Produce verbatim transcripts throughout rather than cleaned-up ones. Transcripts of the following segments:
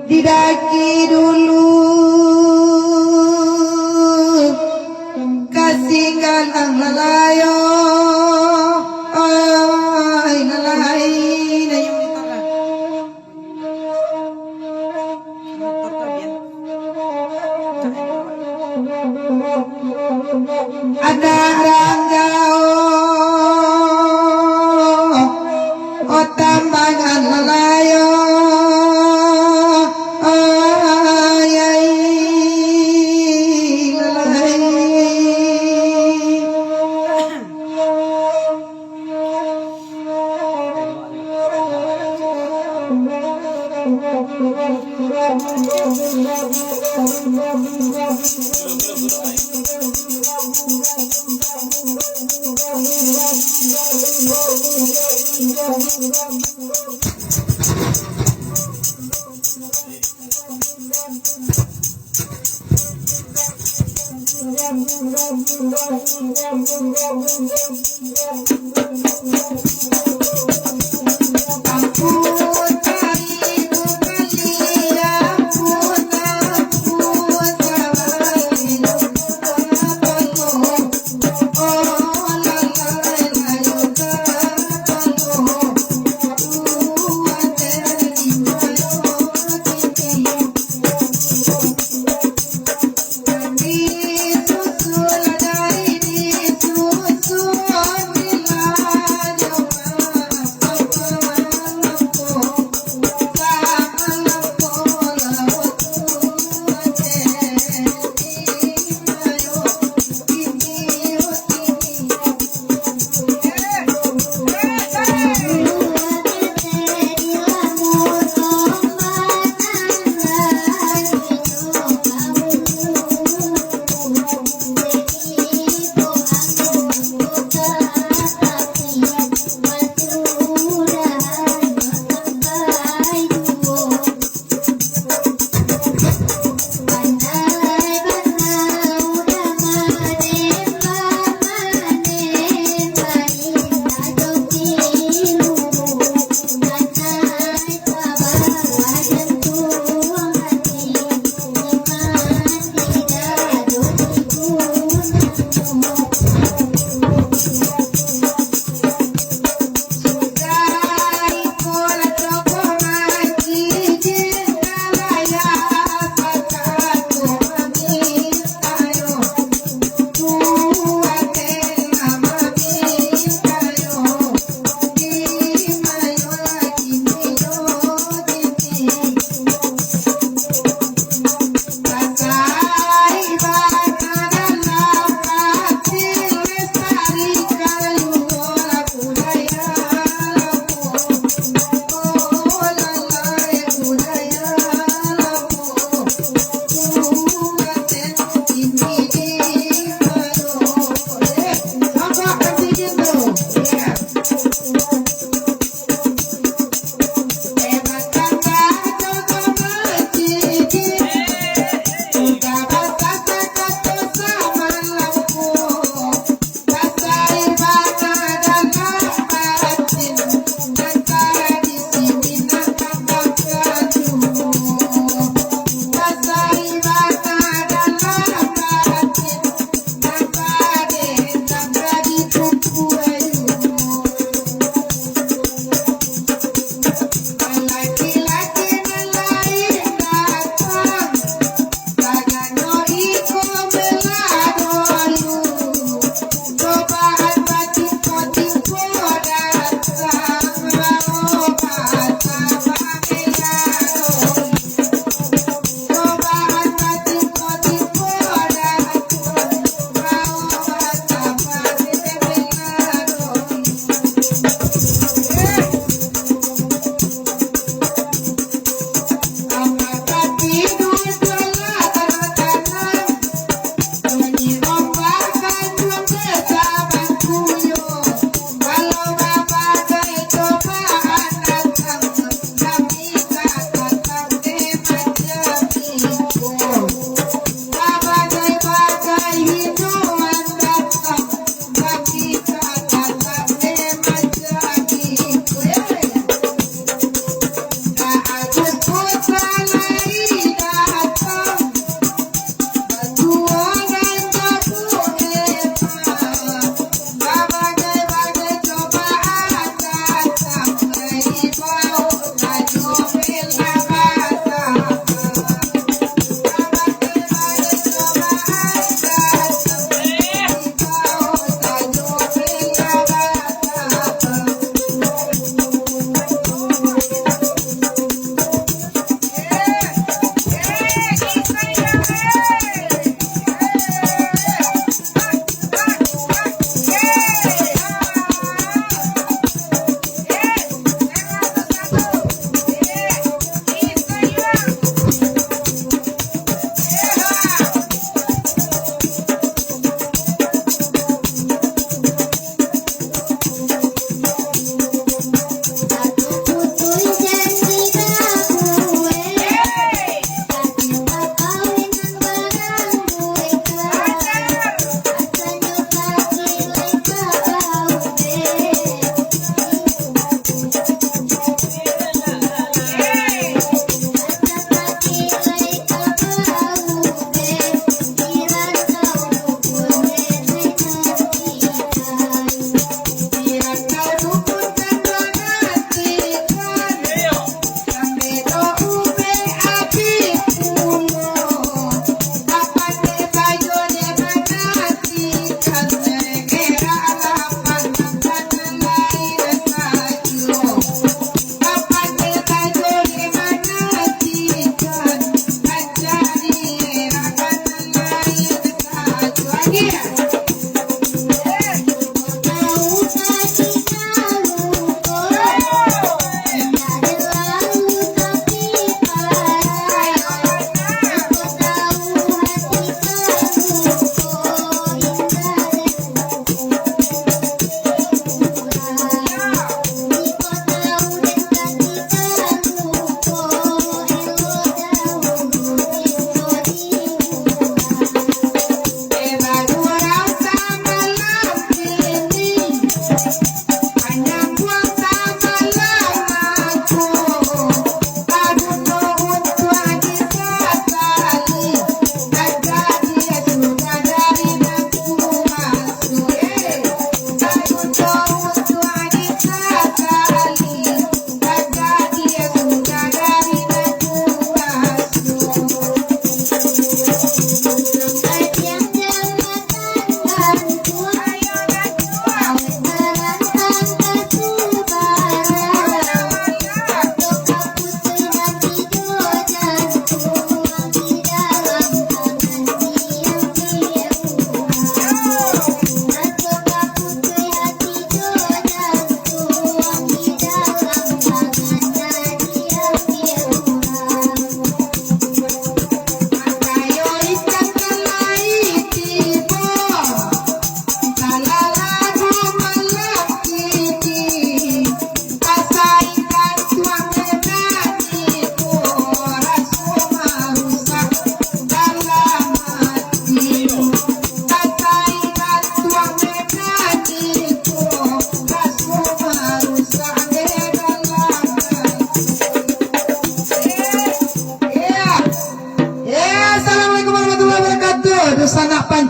Didaki dulu, kasihkan ang lalayo. Ai, lalai, dayung ditolak. Ada ranggau, otambangan lalayo, ayai lalai.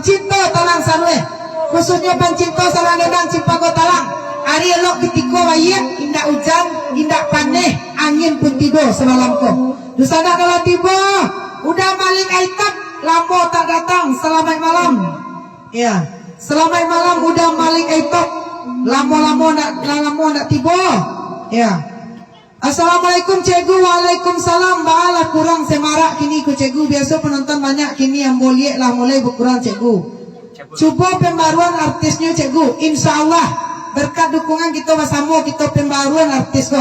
Cinto Talang Sarueh, khususnyo pancinto Salang Dendang Cimpago Talang. Ari elok kutiko baiak, indak ujan, indak paneh, angin pun tido samalam ko. Dunsanak nan lah tibo, Uda Malik Aitap, lamo tak datang, salamaik malam. Ya, salamaik malam Uda Malik Aitap, lamo-lamo ndak, lamo ndak tibo. Ya. Assalamualaikum, Cikgu. Waalaikumsalam. Baalah kurang semarak kini ko, Cikgu. Biaso penonton banyak, kini ambo liek lah mulai bakurang, Cikgu. Cubo pembaruan artisnyo, Cikgu. Insya Allah, berkat dukungan kito basamo, kito pembaruan artis ko.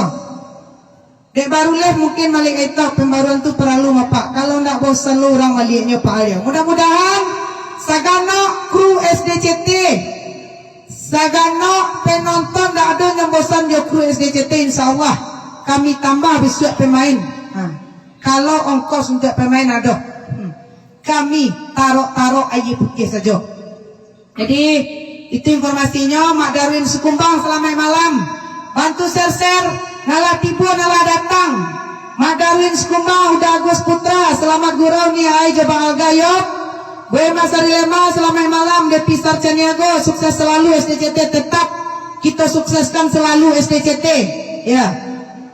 Dek baru live mungkin Malik Aitap, pembaruan tu paralu, Pak. Kalau ndak bosan lo urang malieknyo, Pak, yo. Mudah-mudahan saganok kru S D C T, saganok penonton dak ado nan bosan jo kru S D C T, insya Allah kami tambah bisuak pemain. Ha. Kalau ongkos untuak pemain ado, hmm, kami tarok-tarok aia putiah sajo. Jadi, itu informasinyo, Mak Darwin Sukumbang, salamaik malam. Bantu share-share, nan lah tibo, nan lah datang. Mak Darwin Sukumbang, Uda Agus Putra, salamat gurau ni, ai jo Bang Alga, yo. Boema Sarilema, salamaik malam. Depi Sarcaniago, sukses selalu, S D C T tetap. Kito sukseskan selalu S D C T. Ya.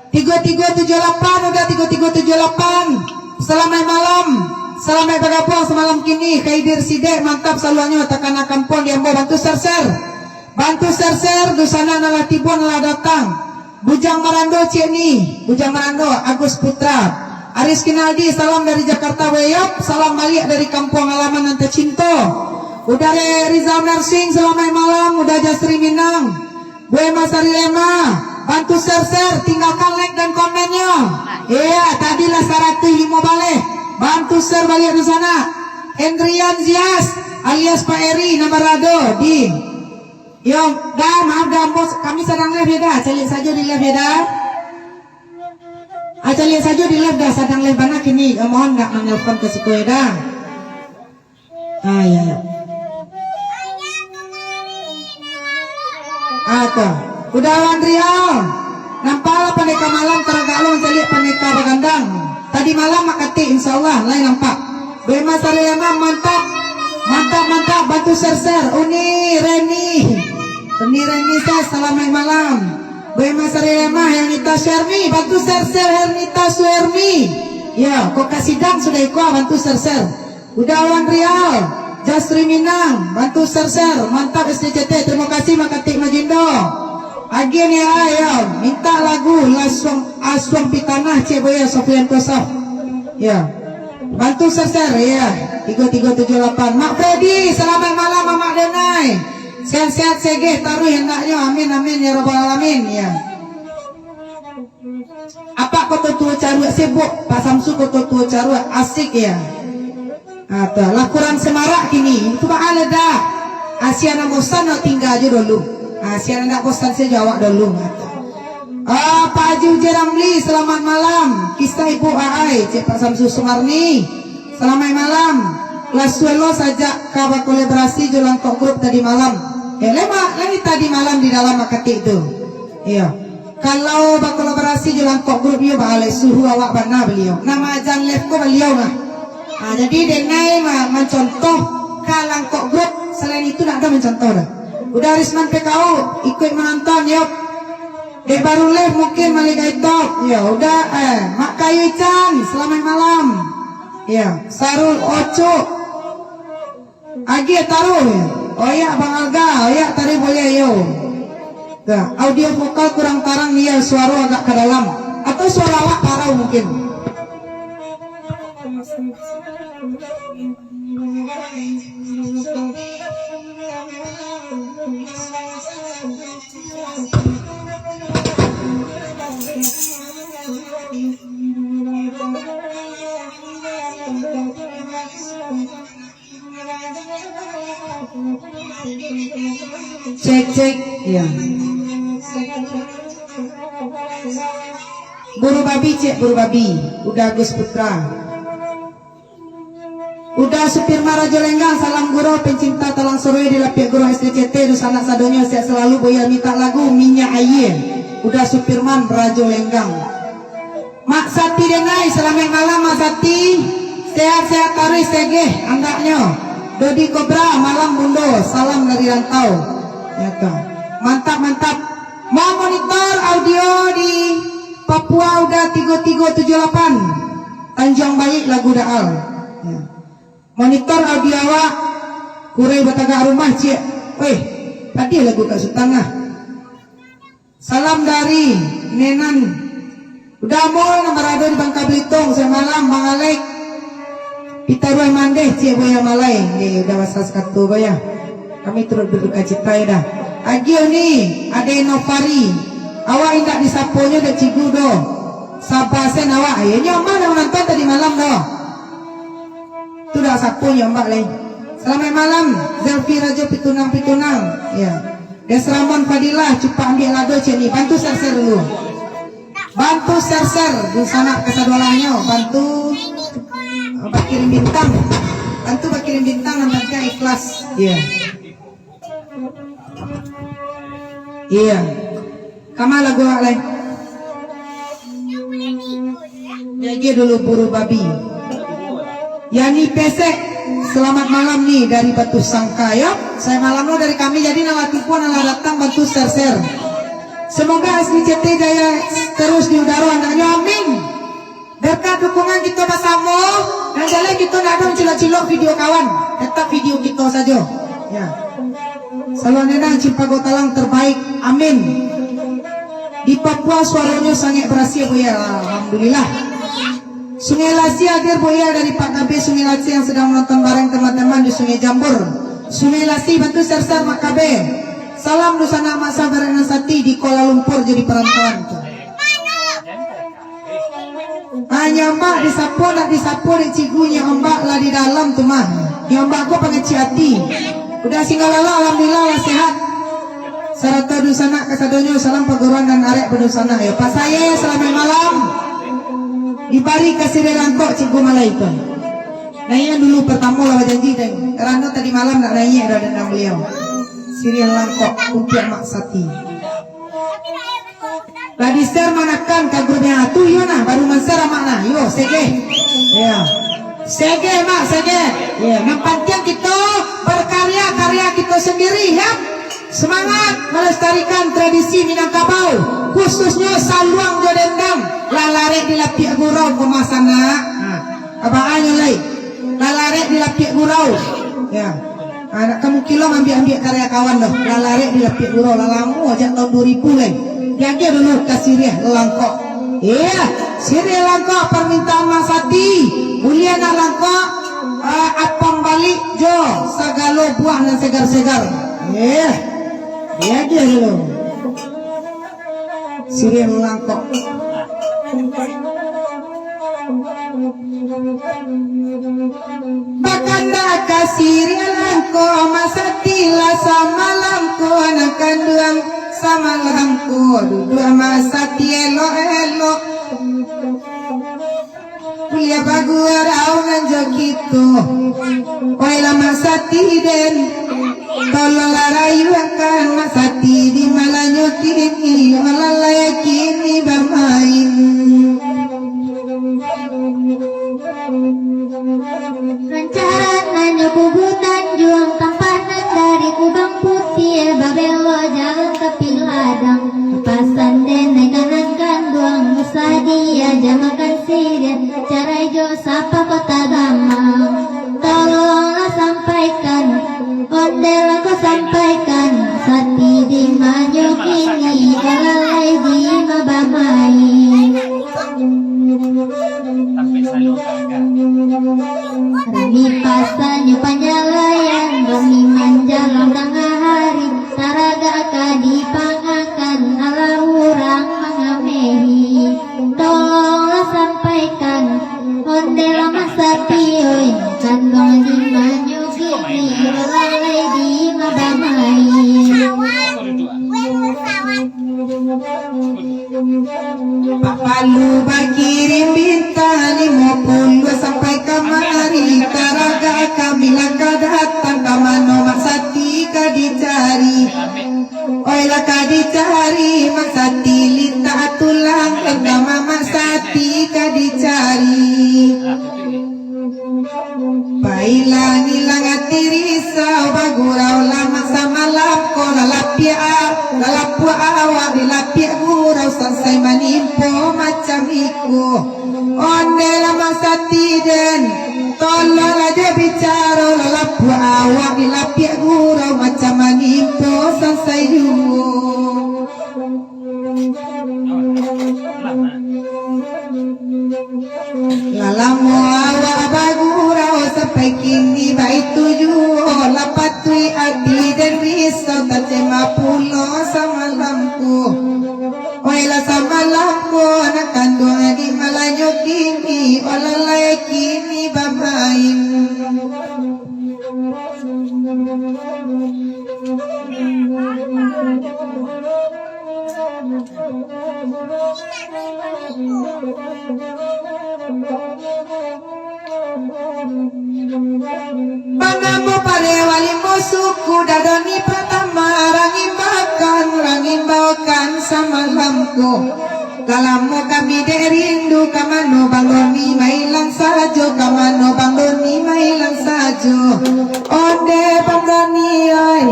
Tigo tigo tujuh lapan, Uda tigo tigo tujuh lapan. Salamaik malam. Salamaik bagabuang samalam kini. Khaidir Sidek, mantap saluangnyo. Takana kampuang di ambo, bantu share-share. Bantu share-share, dunsanak nan lah tibo, nan lah datang. Bujang Marando, ciek ni. Bujang Marando, Agus Putra. Aris Kinaldi, salam dari Jakarta, Weyop. Salam baliak dari kampuang halaman nan tacinto. Uda Rizal Mersing, salamaik malam. Uda Jasri Minang. Boema Sarilema, bantu share-share, tinggalkan like dan komennyo. Iya, tadi lah saratuih limo baleh. Bantu share baliak dunsanak. Hendrian Zias alias Pak Eri, nan barado di, yo, Da, maaf Da, ambo, kami sadang live yo Da, caliak sajo di live yo Da. Ah, caliak sajo di live Da, sadang live bana kini. Yo, mohon ndak manelpon ka siko yo Da. Ah, ya, ya. Ah, tu. Uda Wan Riau. Nampaklah Pandeka Malam, taragak lo mancaliak Pandeka Bagandang. Tadi malam makatik, insya Allah, lai nampak. Boema Sarilema, mantap. Mantap, mantap. Bantu share-share. Uni Reni. Uni Reni, sa-, salamaik malam. Boema Sarilema, Hernita Suhermi. Bantu share-share, Hernita Suhermi. Ya, kok ka sidang sudah iko, bantu share-share. Uda Wan Riau, Jasri Minang, bantu share-share, mantap S D C T, terima kasih Makatik Majindo. Agiah ni, ah, ya, minta lagu Lasuang Asuang Pitanah, Cik Boya Sofian Kosoh. Ya, bantu share-share, ya, tiga tiga tujuh lapan. Mak Freddy, selamat malam, Mamak Denai. Sehat-sehat segeh taruih hendaknyo, amin, amin, ya Rabbal Alamin, ya. Apak Koto Tuo Caruak sibuk, Pak Samsu Koto Tuo Caruak asik ya. Ah, tu lah kurang semarak kini. Itu baa le dah. Asia nan bosan nak tingga aja dulu. Asia nan ndak bosan saja awak dulu. Ah, Pak Haji Uji Ramli, selamat malam. Kisah Ibu Aai, cek Pak Samsu Sumarni. Selamat malam. Lah suelo sajak ka bakolaborasi jo Langkok Group tadi malam. Eh, lemak lagi tadi malam di dalam makatik tu. Iya. Kalau bakolaborasi jo Langkok Group, iyo, baalai suhu awak bana baliau. Nama ajan live ko baliau lah. Ha, jadi denai ma-, mancontoh ka Langkok Group, selain itu ndak ada mancontoh dah. Uda Risman P K U, ikuik manonton, yo. Dek baru live mungkin Malik Gaitop. Yo, uda, eh, Mak Kayu Ican, selamat malam. Yo, Sarul Ocuk. Agiah taruih. Oyak Bang Alga, oyak taruih boleh yo. Dah, audio vokal kurang tarang, iyo, suaro agak ka dalam. Atau suaro awak parau mungkin. Cek, cek. Iya. Buru babi, cek buru babi. Uda Agus Putra. Uda Supirman Rajo Lenggang, salam gurau, pencinta Talang Soroi di Lapiak Gurau S D C T, dunsanak sadonyo sehat selalu, Buya minta lagu Minyak Aia. Uda Supirman Rajo Lenggang. Mak Sati denai, salamaik malam Mak Sati. Sehat-sehat taruih segeh andaknyo. Dodi Cobra, malam Bundo, salam dari rantau. Ya, tu. Mantap, mantap. Mau monitor audio di Papua Uda tigo tigo tujuh lapan. Tanjuang Baiak lagu Daal. Ya. Monitor audio awak, kurai batagak rumah, ciek. Weh, padih lagu Kak Sutan lah. Salam dari Nenan. Uda Mul nan barado di Bangka Belitung, sahari malam, Bang Alek. Pitaruah mandeh, ciek buaya malai. Eh, uda basa sakato ko ya. Kami turut berduka cita ya dah. Agiah ni, Ade Nofari. Awak indak disaponyo dek Cikgu doh. Saba sen awak. Ayo, nyo mah nan manonton tadi malam doh. Tu dah sapo nyo mbak lai. Salamaik malam, Zelfi Rajo Pitunang-Pitunang. Ya. Desramon Fadilah, cupak ambiak lado ciek ni. Bantu share-share dulu. Bantu share-share, dunsanak kasadolahnyo. Bantu, eh, bakirim bintang. Bantu bakirim bintang nan pantiang ikhlas. Iya. Iya. Kama lagu awak lai? Jaga dulu buru babi. Yani Pesek, selamat malam ni dari Batu Sangka, yo. Sahari malam lo dari kami, jadi nan lah tibo, nan lah datang, bantu share-share. Semoga S D C T jaya terus di udaro andaknyo, amin. Berkat dukungan kito basamo, nan jaleh kito ndak ado mancilok-cilok video kawan. Tetap video kito sajo. Ya. Saluang Nenang Cimpago Talang terbaik. Amin. Di Papua suaronyo sangaik barasia, Buya. Alhamdulillah. Sungai Lasi hadir, Buya, dari Pak Kabe Sungai Lasi yang sedang menonton bareng teman-teman di Sungai Jambur. Sungai Lasi, bantu share-share Mak Kabe. Salam dunsanak Mak Sah Barek nan Sati di Kuala Lumpur jadi perantauan tu. Ah, nyo mbak disapo, nak disapo dek Cikgu, nyo mbak lah di dalam tu mah. Nyo mbak ko pangecek ati. Uda Singgalala, alhamdulillah lah sehat. Sarato dunsanak kasadonyo, salam paguruan nan arek badunsanak yo. Pak Saye, salamaik malam. Dibari ka siriah langkok Cikgu Malai tu. Naiak dulu partamo lah bajanji, deng. Karano tadi malam nak naiak dah dendang baliau. Siriah langkok untuak Mak Sati. Lah di-share manakan ka grup yang tu, yo nah, baru man-share amak nah, yo, segeh. Ya. Segeh, Mak, segeh. Ya, nan pantiang kito berkarya, karya kito sendiri, ya. Semangat melestarikan tradisi Minangkabau, khususnyo saluang jo dendang, lah larek di lapiak gurau ko mah sanak. Ha, abaan lai. Lah larek di lapiak gurau. Ya. Ha, nak ka mukilong ambiak-ambiak karya kawan doh. Lah larek di lapiak gurau, lah lamo, jak tahun dua ribu lai. Diagiah dulu ka siriah langkok. Iya, siriah langkok permintaan Mak Sati. Buliah nak langkok, ah, apam balik jo sagalo buah nan segar-segar. Iya. Diagiah dulu. Siriah langkok. Bakandak ka siriah langkok, Mak Sati lah samalam ko nan kanduang, samalam ko duduak Mak Sati elok-elok. Kuliah bagurau nan jo kito. Oi lah Mak Sati den, tolonglah rayuakan Mak Sati di malanyo kini, malalai kini bamain. Rancaran nan jo Kubu Tanjuang, tampah nan dari Kubang Putiah, babelok jalan tapi ladang. Pasan den naikan nan kanduang, usah diaja makan siriah, carai jo sapa Kota Gamang. Tolonglah sampaikan, ondeh lah ko sampaikan, Sati di manyo kini, lalai di ma bamain. Rami pasanyo panyalaian, rami manjalang tangah hari, taragak ka dipangakan, alah urang mangamehi. Tolonglah sampaikan, ondeh lah Mak Sati, oi, kanduang di manyo kini, lalai di ma bamain. Papalu bakirim bintang limo puluah sampai kamari, taragak kami lah ka datang, ka mano Mak Sati ka dicari. Oi lah ka dicari, Mak Sati lintak tulang, ka mano Mak Sati ka dicari. Pailang-ilang ati Ondeh lah Mak Sati den, tolonglah jo bicaro, lah lapuak awak dilapiak gurau, macam manimpo sansai juo. Lah lamo awak bagurau sampai kini, baitu juo lah patuik ati den risau, tacema pulo samalam ko. Oi lah samalam ko, anak kanduang adik malanyo kini, olah lai kini bamain. Banamo pare walimo suku, dadoni pratama, rang imbaukan, rang imbaukan samalam ko. Kalamo kami dek rindu, ka mano Bang Doni mailang sajo, ka mano Bang Doni mailang sajo. Ondeh Bang Doni oi,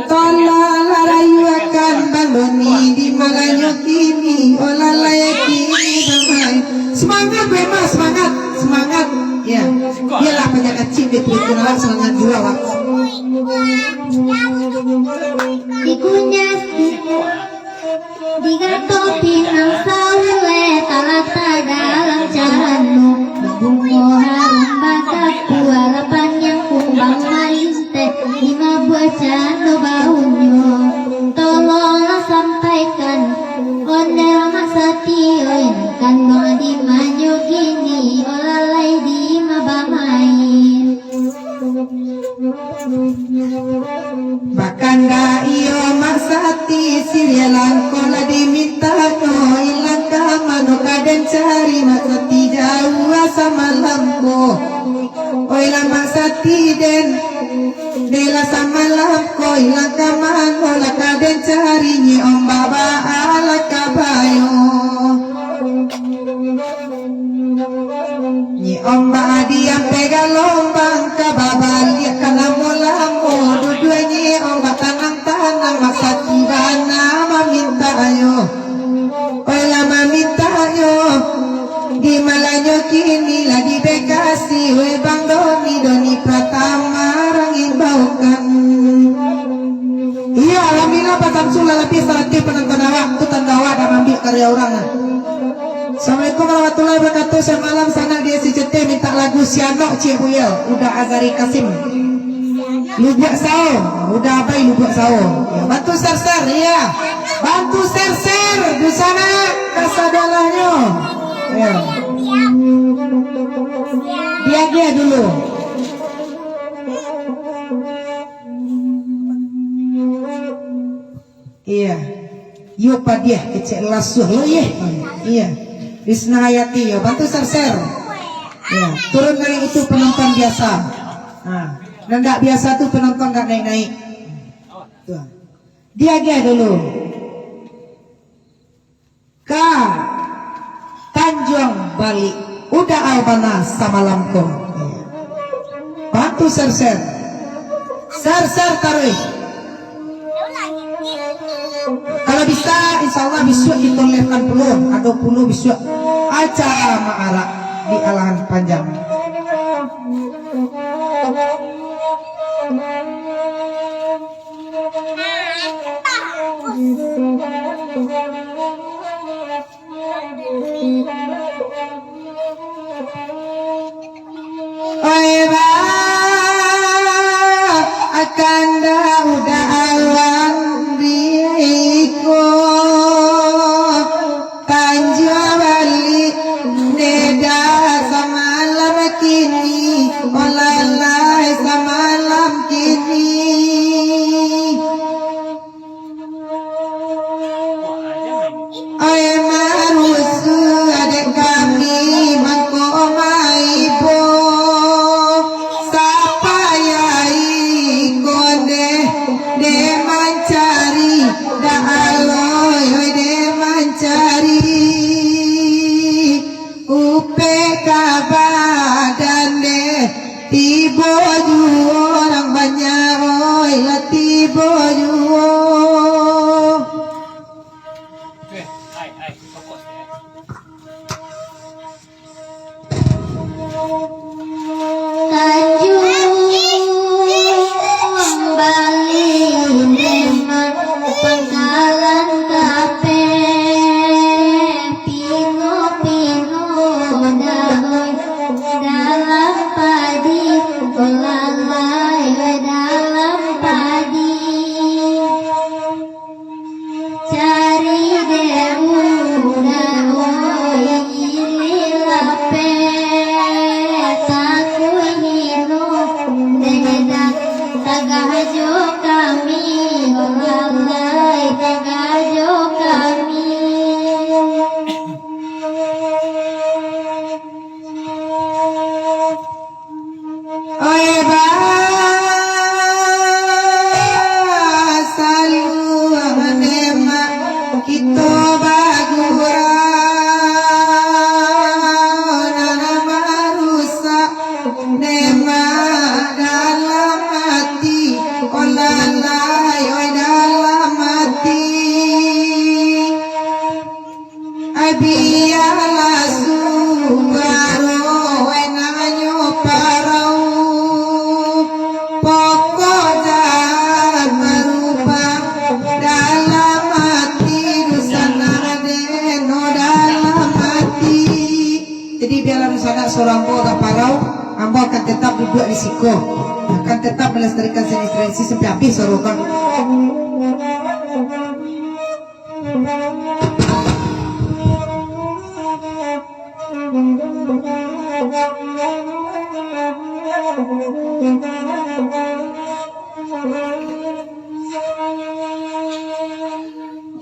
tolonglah rayuakan Bang Doni, di mananyo kini, olah lai kini damai. Semangat, Bema, semangat, semangat. Ya, biarlah banyak kacik di perut awak, semangat juo awak. Dikunyah Digato pinang saulek talatak dalam carano, bungo harum batapu, alah paniang kumbang malinteh, limo buah cando baunyo. Tolonglah sampaikan, ondeh Mak Sati oi, nan kanduang di manyo kini, olah lai di ma bamain. Bakandak iyo Mak Sati, siriah langkok lah dimintanyo, ilang ka mano ka den cari, Mak Sati jauah samalam ko. Oi lah Mak Sati den, dek lah samalam ko, ilang ka mano lah ka den cari, nyi ombak baa lah ka bayo. Nyi ombak diampeh galombang, ka babaliak ka lamo-lamo, duduak nyi ombak tanang-tanang, Mak Sati bana mamintak yo. Oi lah mamintak yo, di malanyo kini lah di Bekasi, weh Bang Doni, Doni Pratama rang imbaukan. Iyo, alhamdulillah, Pak Samsul lah labiah saratuih panonton awak, tu tando awak dak maambiak karya urang lah. Assalamualaikum warahmatullahi wabarakatuh. Samalam sanak di S C C T mintak lagu Sianok Cik Buya, Uda Azari Kasim. Lubuak Sao, Uda Abai Lubuak Sao. Ya, bantu share-share, iya. Bantu share-share di sana, kasadolahnyo. Ya. Diagiah dulu. Iya. Yo padiah kecek lasuah lo, yeh. Iya. Risna Hayati, yo, bantu share-share. Iya, turun naik itu penonton biasa. Nah, nan ndak biasa tu penonton ndak naik-naik. Tuh. Diagiah dulu. Ka Tanjuang Balik, Uda Albana samalam ko. Bantu share-share. Share-share taruih. Kalau bisa, insya Allah bisuak kito live-an pulo, ado pulo bisuak acara maarak di Alahan Panjang. Oi ba, akan dauda awan biko. Tanjuang Balik, deda samalam kini, olah lai samalam kini. Ai marusuah dek kami mangko maibo, sapayai kondeh dek mancari, dak aloi oi dek mancari. Upek ka badan deh, tibo juo urang banyak, oi, lah tibo juo. Tanjuang Baleh, Demak, Pangkalan Kapeh, pino-pino dagoi dalam padi, olalai dalam padi. Cari dek budak, oi, ilia lapeh, takuik hino, dek dah tagah jo kami, olalai tagah jo kami. Oi, basaluang Demak, kito bagurau, nan marusak Demak dalam ati, olalai, oi, dalam ati. Ai, bialah suaro, ai, nanyo parau. Pokok jahat barubah dalam ati, dunsanak den, o, dalam ati. Jadi, bialah dunsanak suaro ambo agak parau, ambo akan tetap duduak di siko, akan tetap melestarikan seni tradisi sampai habis suaro ko.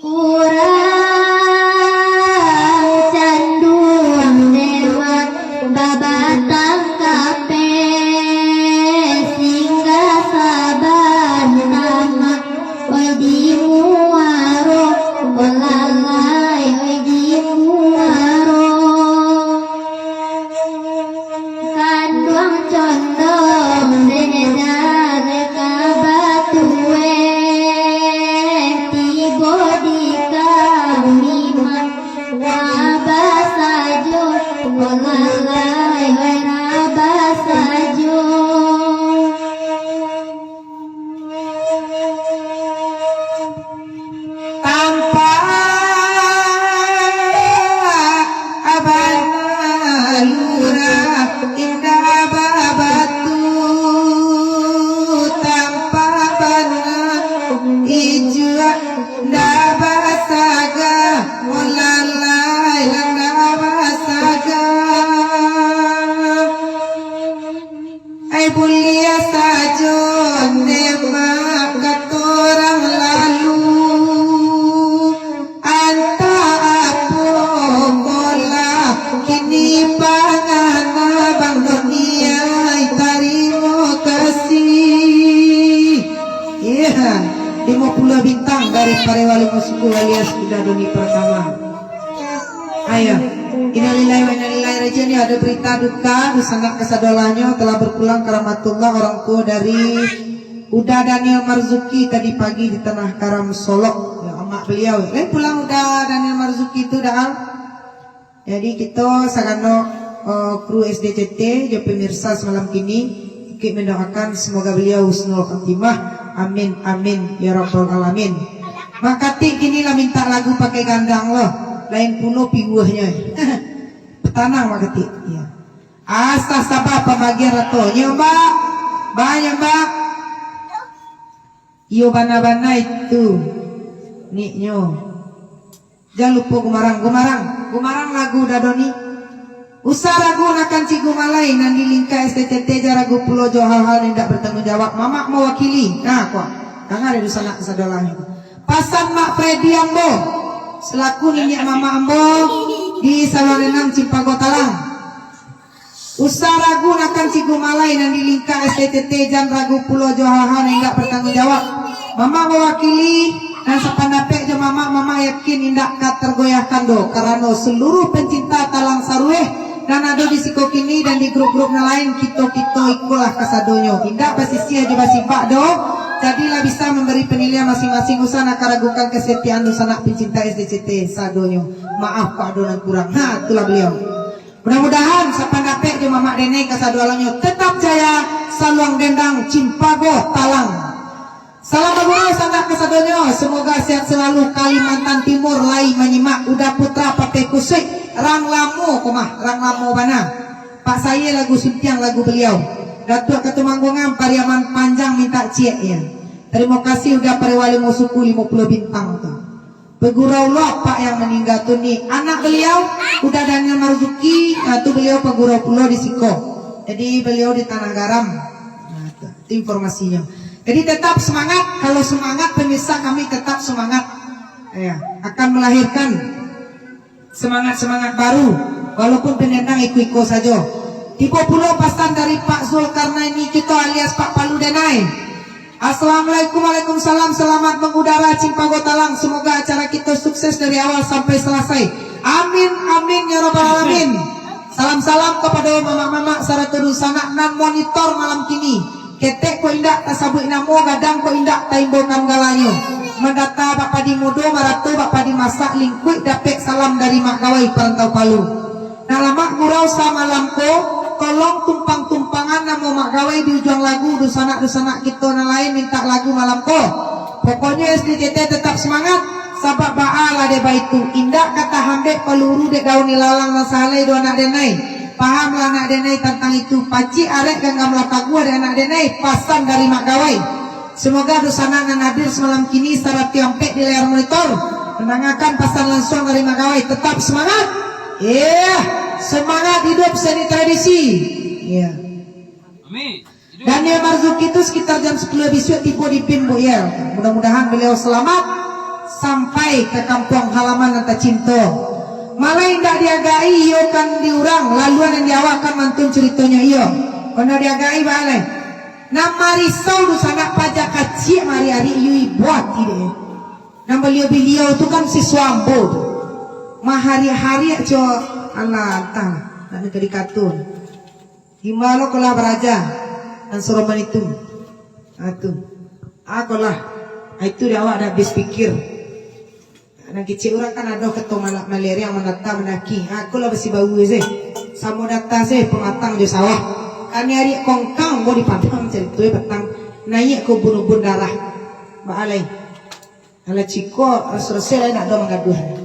Urang Canduang Demak babatang kapeh, singgah saban tamak, oi, di muaro, olalai, oi, di muaro. Kanduang condong, dek dah ka batueh, tibo di kami mah, raba sajo, olalai, oi, raba sajo. Tampak bana lurah indak babatu, tampak bana ijuak ndak basaga, olalai, indak basaga. Ai, buliah sajo Demak kato urang lalu, antah apo ko lah kini pangana Bang Doni, ai, tarimo kasih. Iya, limo puluah bintang dari Parewa Limo Suku alias Uda Doni Pertama. Ayo, innalillahi wa inna ilaihi raji'un. Yo, ado berita duka, dunsanak kasadolahnyo telah berpulang karamatullah orang tua dari Uda Daniel Marzuki tadi pagi di Tanah Karam, Solok. Yo, amak beliau. Lain pulang Uda Daniel Marzuki tu, Da. Jadi, kito saganok, eh, kru S D C T jo pemirsa semalam kini, ikut mendoakan semoga beliau husnul khatimah. Amin, amin, ya rabbal alamin. Mak Katik kini lah minta lagu pakai gandang lo, lain pulo piuahnyo. Tanang, Mak Katik. Iya. Asa saba pambagian ratonyo, Mbak. Banyak, Mbak. Iyo, bana-bana itu niknyo. Jan lupo gumarang, gumarang, gumarang lagu Uda Doni. Usah ragu nakan Cik Gumalai nan di lingka S T C T, jan ragu pulo jo hal-hal nan indak bertanggung jawab. Mamak mawakili. Nah, kuah. Danga dek dunsanak kasadolahnyo. Pasan Mak Fredi ambo, selaku niniak mamak ambo di Saluang Renang, Cimpago Talang. Usah ragu nakan Cik Gumalai nan di lingka S T C T, jan ragu pulo jo hal-hal nan indak bertanggung jawab. Mamak mawakili, nan sapandapek jo mamak, mamak yakin indak ka tergoyahkan doh, karano seluruh pencinta Talang Sarueh nan ado di siko kini dan di grup-grup nan lain, kito-kito ikolah kasadonyo, indak basisiah jo basibak doh. Jadilah bisa memberi penilaian masing-masing, usah nak ragukan kesetiaan dunsanak pencinta S T C T sadonyo. Maaf, kok ado nan kurang. Ha, itulah beliau. Mudah-mudahan sapan Dapek jo mamak denai kasadoalahnyo. Tetap jaya, Saluang Dendang, Cimpago, Talang. Salam bagurau sanak kasadonyo, semoga sehat selalu. Kalimantan Timur lai manyimak, Uda Putra Pateh Kusuik, rang lamo ko mah, rang lamo bana. Pak Saye lagu Suntiang lagu beliau. Datuak Katumangguangan Pariaman Panjang mintak ciek ya. Terima kasih Uda Parewa Limo Suku Limo Puluah Bintang tu. Pagurau lo apak yang maningga tu ni, anak beliau Uda Daniel Marzuki, ah, tu beliau pagurau pulo di siko. Jadi beliau di Tanah Garam. Nah, tu, tu informasinyo. Jadi tetap semangat, kalau semangat pemirsa kami tetap semangat. Ya, akan melahirkan semangat-semangat baru, walaupun penyandang iko-iko sajo. Tibo pulo pasan dari Pak Zulkarnain Kito alias Pak Palu Denai. Assalamualaikum, waalaikumsalam, selamat mengudara Cimpago Talang, semoga acara kito sukses dari awal sampai selesai. Amin, amin, ya rabbal alamin. Salam-salam kapado mamak-mamak sarato dunsanak nan monitor malam kini. Ketek ko indak tasabuik namo, gadang ko indak taimbaukan galanyo. Mandata bak padi mudo, marato bak padi masak, lingkuik dapek salam dari Mak Gawai Parantau Palu. Nak lamak gurau samalam ko, tolong tumpang-tumpangan namo Mak Gawai di ujuang lagu, dunsanak-dunsanak kito nan lain mintak lagu malam ko. Pokoknyo S D C T tetap semangat, sabab baa lah dek baitu, indak ka tahambek paluru dek daun ilalang nan sahalai doh anak denai. Pahamlah anak denai tantang itu, pacik arek ganggam lah taguah dek anak denai, pasan dari Mak Gawai. Semoga dunsanak nan hadir samalam kini sarato ampek di layar monitor, mandangakan pasan lansuang dari Mak Gawai. Tetap semangat. Iya, semangat hidup seni tradisi. Iya. Amin. Daniel Marzuki tu sekitar jam sepuluh bisuak tibo di BIM, Bu, ya. Mudah-mudahan beliau selamat sampai ke kampung halaman nan tacinto. Malah indak diagai iyo kan di urang, laluan nan di awak kan mantun curitonyo iyo. Kono diagai baalai. Nan marisau dunsanak paja kaciak mari-ari iyo ibo ati dek. Nan baliau-baliau tu kan siswa ambo tu. Mahariak-hariak co, alah, antahlah. Nak ka dikatun. Di ma lo ko lah baraja, nan saroman itu. Ah, tu. Ah, ko lah. Ah, itu dek awak dah habis pikir. Nan kecek urang kan ado kato malak maleriang, mandata mandaki. Ah, ko lah basibaua se. Samo data se pamatang jo sawah. Kani ariak kongkang bo di padang carito e patang. Naiak ka ubun-ubun darah. Baalai. Alah ciko, selesai lai nak ado manggaduah.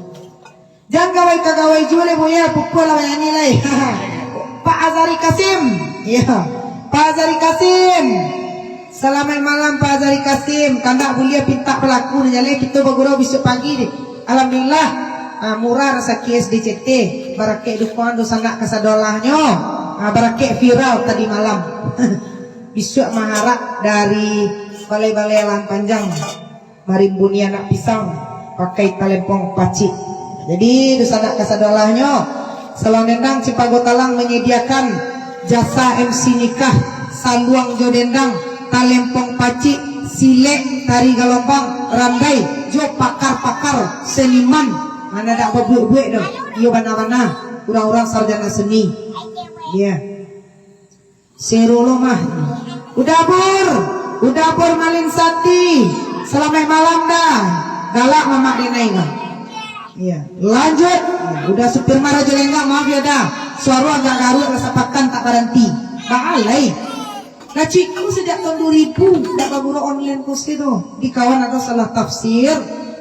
Jan gawai ka gawai juo lai, Buya, pukua lah banyanyi lai. Pak Azari Kasim. Iya. Pak Azari Kasim. Salamaik malam, Pak Azari Kasim. Kandak buliah pintak palaku nan jaleh, kito bagurau bisuak pagi. Alhamdulillah. Ah, murah rasaki S D C T. Barakek dukungan dunsanak kasadolahnyo. Ah, barakek viral tadi malam. Bisuak maharap dari balai-balai lahan panjang. Marimbuni anak pisang, pakai talempong pacik. Jadi, dunsanak kasadolahnyo, Saluang Dendang Cimpago Talang manyadiakan jasa M C nikah, saluang jo dendang, talempong pacik, silek, tari galombang, randai, jo pakar-pakar seniman. Nan indak babuek-buek doh, iyo bana-bana urang-urang sarjana seni. Iya. Sero lo mah. Uda Bur, Uda Bur Malin Sati. Salamaik malam dah. Galak mamak denai mah. Iya, lanjut. Uda supir mah Rajo Lenggang, maaf ya dah. Suaro agak garuak lah sapakan tak baranti. Baalai. Lah ciku sajak tahun dua ribu, dak baguru online kose tu. Di kawan ado salah tafsir,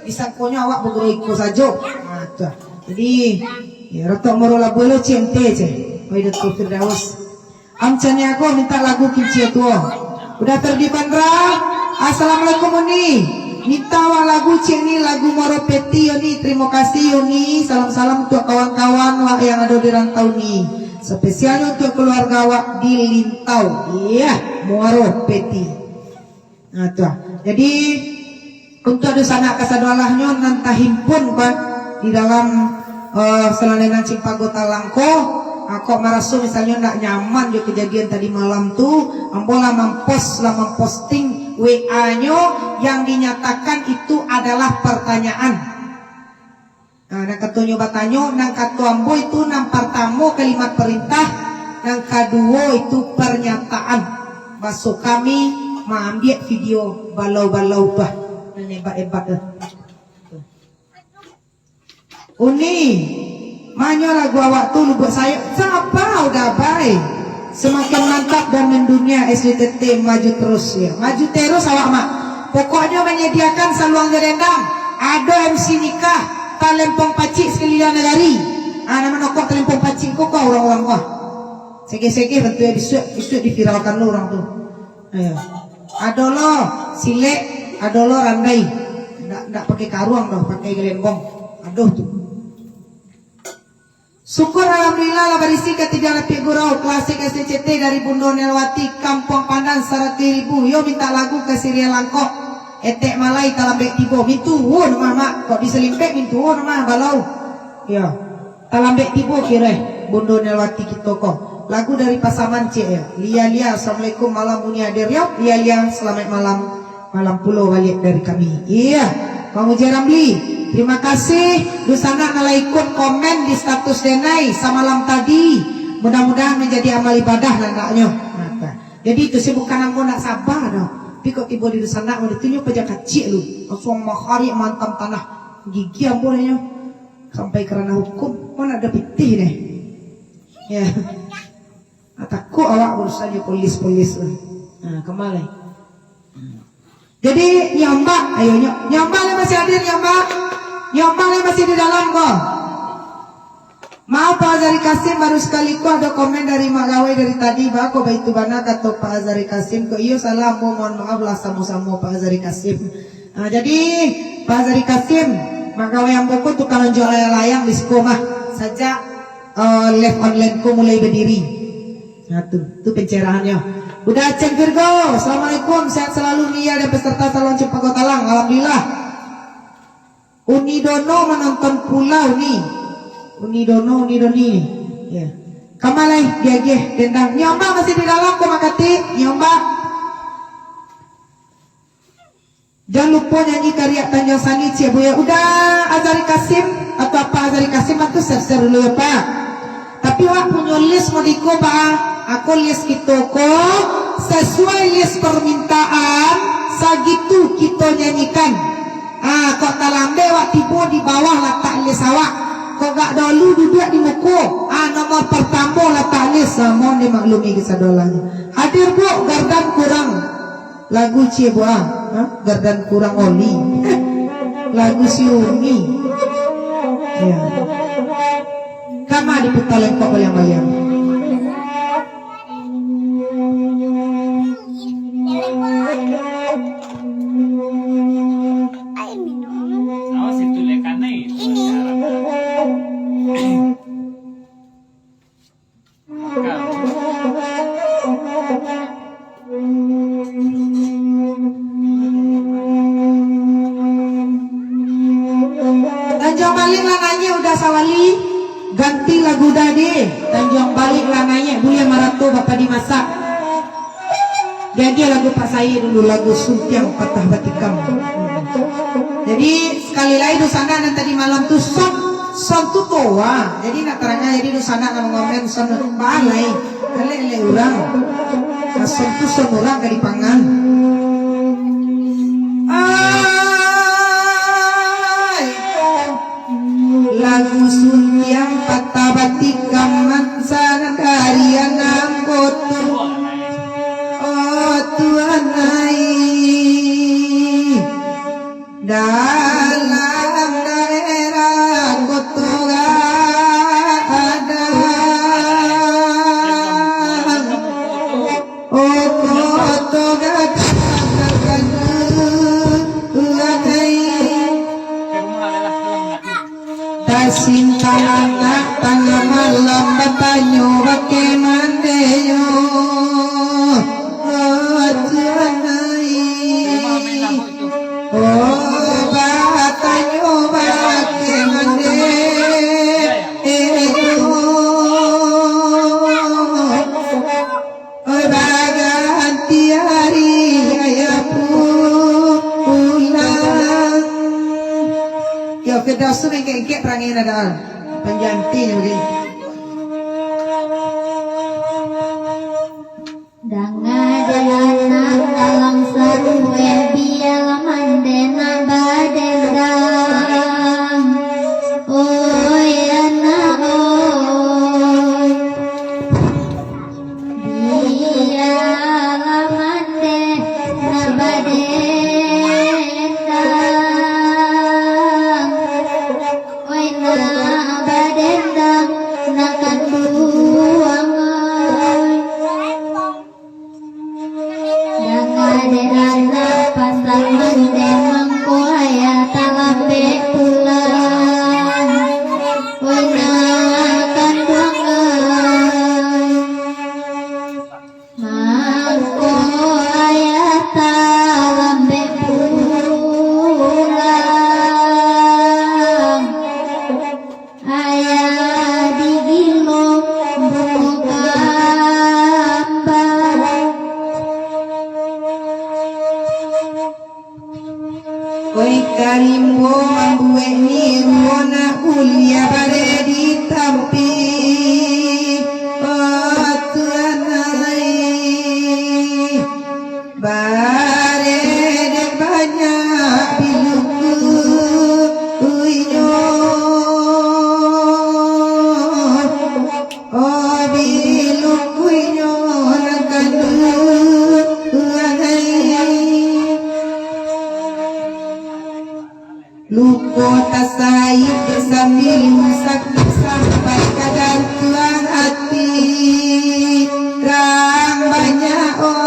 disangkonyo awak baguru iko sajo. Nah, tu. Jadi, ya, rotok moro labuah lo C M T je. Oi, Datuk Firdaus. Amcaniago minta lagu Kincia Tuo. Uda Ferdi Bandra, Assalamualaikum Uni. Minta awak lagu ciek ni, lagu Moro Peti yo ni. Terima kasih yo ni. Salam-salam untuk kawan-kawan wak yang ado di rantau ni. Spesialnyo untuk keluarga wak di Lintau. Iya, Moro Peti. Nah, tu ah. Jadi, untuk dunsanak kasadolahnyo nan tahimpun, kan, di dalam, eh, Saluang Dendang Cimpago Talang ko, ah, kok maraso misalnyo ndak nyaman jo kejadian tadi malam tu, ambo lah mampos, lah mamposting W A-nyo yang dinyatakan itu adalah pertanyaan. Nah, nan katonyo batanyo, nan kato ambo itu nan partamo kalimat parintah, nan kaduo itu parnyataan. Baso kami maambiak video balau-balau tu ah, nan ebat-ebat tu. Uni, manyo lagu awak tu Lubuak Sayok? Saba, Uda Bur? Semakin mantap dan mendunia, S D T T maju terus, ya. Maju terus awak, Mak. Pokoknyo menyediakan saluang jo dendang. Ado M C nikah, talempong pacik sekeliling nagari. Ah, nan manokok talempong pacik ko, ko urang-urang ko. Segeh-segeh bantuak bisuak, bisuak diviralkan lo urang tu. Ayo. Ado lo silek, ado lo randai. Ndak, ndak pakai karuang doh, pakai galembong. Aduh tu. Syukur alhamdulillah lah barisi katiga lapik gurau klasik S C C T dari Bundo Nelwati, Kampuang Pandan Saratuih Ribu. Yo mintak lagu ka Siriah Langkok. Etek Malai talambek tibo. Mintuo mah, Mak. Kok disalimpek mintuo mah, balau. Yo. Talambek tibo kireh Bundo Nelwati kito ko. Lagu dari Pasaman ciek yo. Lia Lia, assalamualaikum malam Uni hadir yo. Lia Lia, salamaik malam. Malam pulo baliak dari kami. Iya, Bang Uji Ramli, terima kasih. Dunsanak nan lah ikut komen di status denai samalam tadi. Mudah-mudahan manjadi amal ibadah lah andaknyo. Nah, tah. Jadi itu sih bukan ambo nak sabar doh. Tapi kok tibo di dunsanak, udah tunjuk paja kacik lu. Langsung maharik mantam tanah. Gigi ambo nyo. Sampai karena hukum. Mana ada pitih deh. Ya. Ah, takut awak urusan jo polis-polis tu. Nah, kama lai. Jadi, Nyombak, ayo, Nyo-, Nyombak lai masih hadir, Nyombak? Nyombak lai masih di dalam ko? Maaf, Pak Azhari Kasim, baru sekali ko ado komen dari Mak Gawai dari tadi, ba ko baitu bana kato Pak Azhari Kasim ko, iyo salah ambo, mohon maaf lah samo-samo Pak Azhari Kasim. Ah, jadi, Pak Azhari Kasim, Mak Gawai ambo ko tukang jual layang-layang di siko mah, sajak, eh, live online ko mulai badiri. Nah, tu, tu pencerahannyo. Udah Cen Virgo, assalamualaikum, sehat selalu Nia dan peserta Salon Cempako Talang. Alhamdulillah. Uni Dono menonton pula, Uni. Uni Dono, Uni Doni. Ya. Kama lai diagiah dendang. Nyombak masih di dalam ko, Mak Katik? Nyombak. Jan lupo nyanyi kariak Tanjuang Sani, ciek Buya. Udah Azhari Kasim, atau Apak Azhari Kasim, atau share-share dulu yo, Pak. Tapi wak punyo list modiko, Pak. Ako list kito ko, sesuai list permintaan, sagitu kito nyanyikan. Ah, kok talambek wak tibo di bawah latak list awak. Kok gak dolu duduak di muko, ah, nomor pertamo latak list. Ah, mohon dimaklumi kasadoalanyo. Hadir, Bu, gardan kurang. Lagu cie buah, ha? Gardan kurang oli. Lagu si Umi. Ya. Kama diputar lengkok baliang-baliang. Air minum. Awas itu lekan nih. Ini. Tanjuang Balik lah naiak udah sawali, ganti lagu dah deh. Tanjuang Balik lah naiak, buliah marato bapadi masak. Jadi lagu Pak Said dulu, lagu Suntiang Patah Batikam. Jadi, sekali lai dunsanak nan tadi malam tu sound, sound tu toa. Jadi, nak tarangkan, jadi dunsanak nan mangomen sound tu balai. Elek-elek urang. Nah, sound tu sound urang ka dipangan. Ai. Lagu Suntiang Patah Batikam mansanan dari anam boto. Oh, Tuhan ai. Dalam daerah Koto Gadang. Oh, Koto Gadang, Gadang, Gadang. Tasingkang anak tangah malam batanyo bakeh mandenyo. Oh, Tuhan ai. Oh, batanyo bakeh mande. Baganti ari, ayah pulang. Yo, Firdaus tu engkek-engkek parangai nadaan. Panjantinyo bagai. Danga dek anak dalam sarueh, bialah mandeh nak badendang. Oi, anak, oi. Bilukuinyo nan kanduang. Luko tasaik sambil sakik sampai ka jantuang ati. Rang banyak, oi.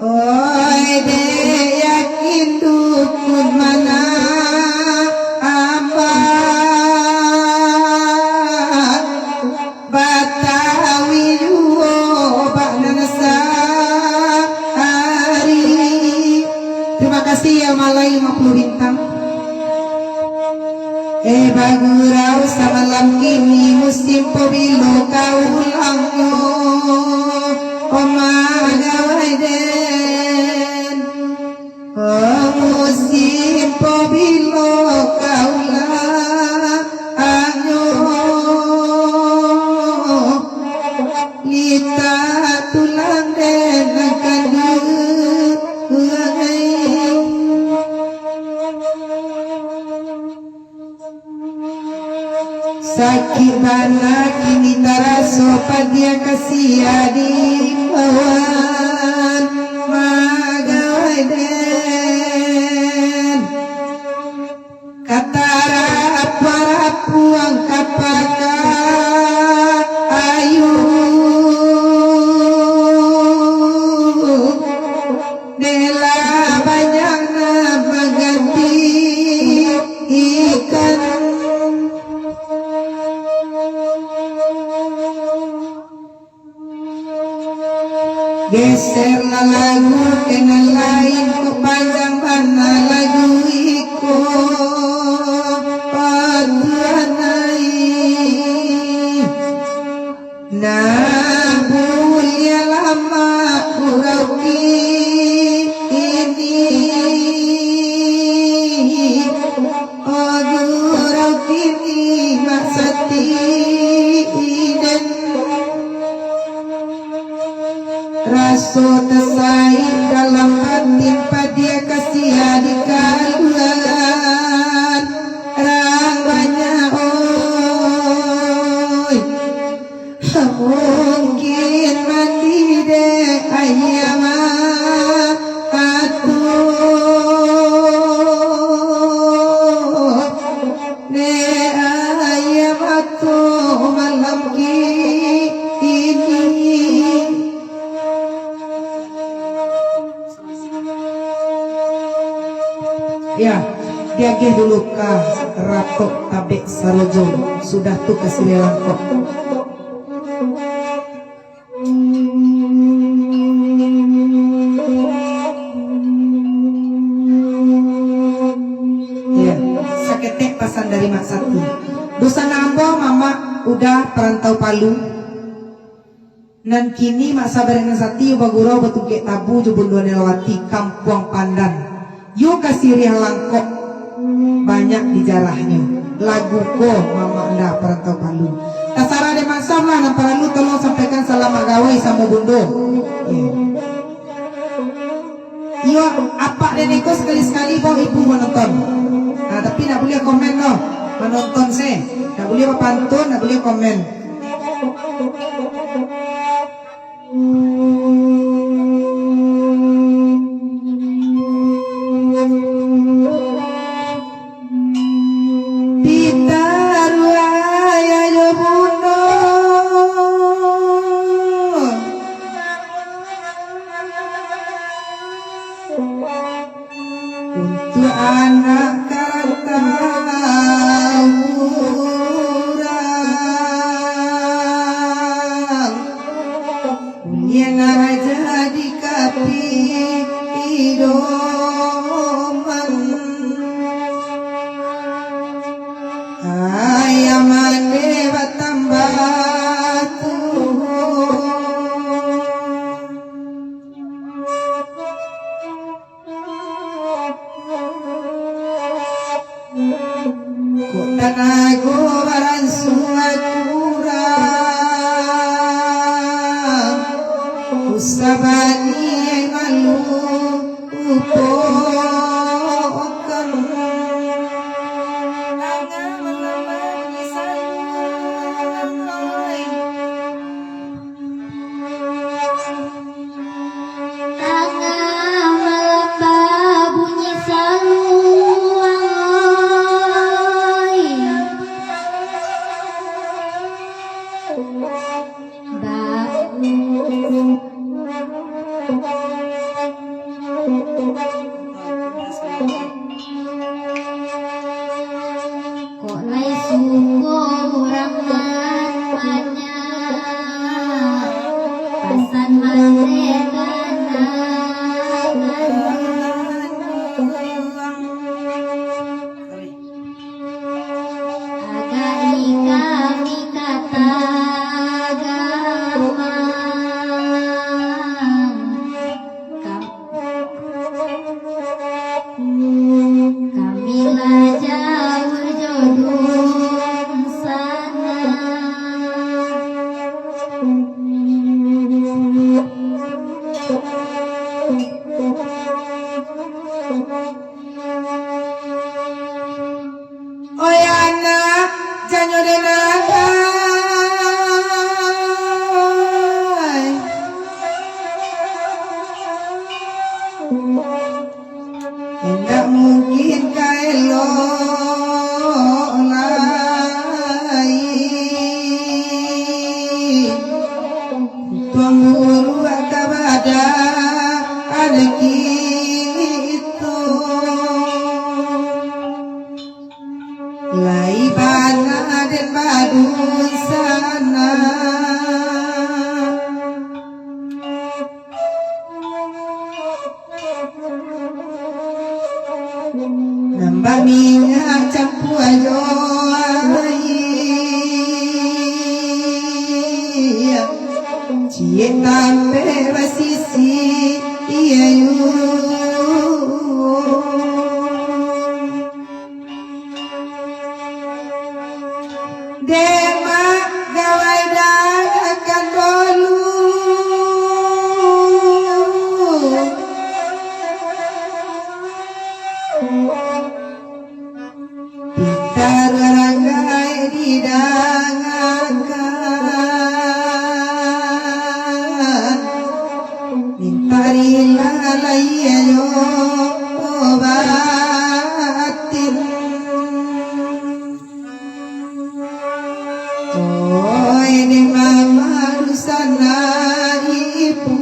Oi, dek yakin dukun mana ambat, Batawi juo bak nan sahari. Terima kasih ya Malai lima puluh bintang. Eh, bagurau samalam kini musim pobilo ka ulangnyo, Oma Gawai den. Oh, musim pobilo ka ulangnyo, litak tulang den nan kanduang. Sakik bana kini taraso, padia ka sia diimbauan, Magawai den. Ka tarapuang-rapuang ka pakayu. Dek lah banyak nan mangganti ikan. Geser lah lagu ka nan lain, kok panjang bana lagu iko, oh Tuhan ai. Nah, buliah lamak gurau kini. Oh, gurau kini Mak Sati den. Raso tasaik dalam batin, padia ka sia dikaluan. Rang banyak, oi. Mungkin mandi dek aia mato, dek aia mato malam kini. Ya, diagih dulu ka Ratok Tabek Sarojo, sudah tu ka Siriah Langkok. Ya, saketek pasan dari Mak Sati. Dunsanak ambo Mamak Uda Parantau Palu. Nan kini Mak Sabarina Sati bagurau batungkek tabu jo Bundo Nelawati, Kampuang Pandan. Yo ka Siriah Langkok, banyak dijarahnyo. Lagu ko Mamak Uda Parantau Palu. Tasarah dek Mak Sam lah, nan paralu tolong sampaikan salam Mak Gawai samo Bundo. Iyo. Iyo, apak den ko sakali-sakali baok ibu manonton. Nah, tapi ndak buliah komen doh. Manonton se. Ndak buliah bapantun, ndak buliah komen. Pitaruah ayah jo bundo. Untuak anak karantau urang. Buliah nak Kok lai suko urang nan banyak pasan mandeh ka nan. Agak ikam ikatan agama. Kam-, kami lah jauah jo dunsanak. Oi anak, janyo den agai. Indak mungkin ka elok lai. Tuan guru ka badan anak itu. Lai bana den badunsanak. Nan baminyak campua jo aia, ciek tampek basisiah yu. Dek mak gawai dangakan dulu. Pinta ranggai didangakan. Mintak rilah lai ayo batin. Oi, dek mama dunsanak ibu.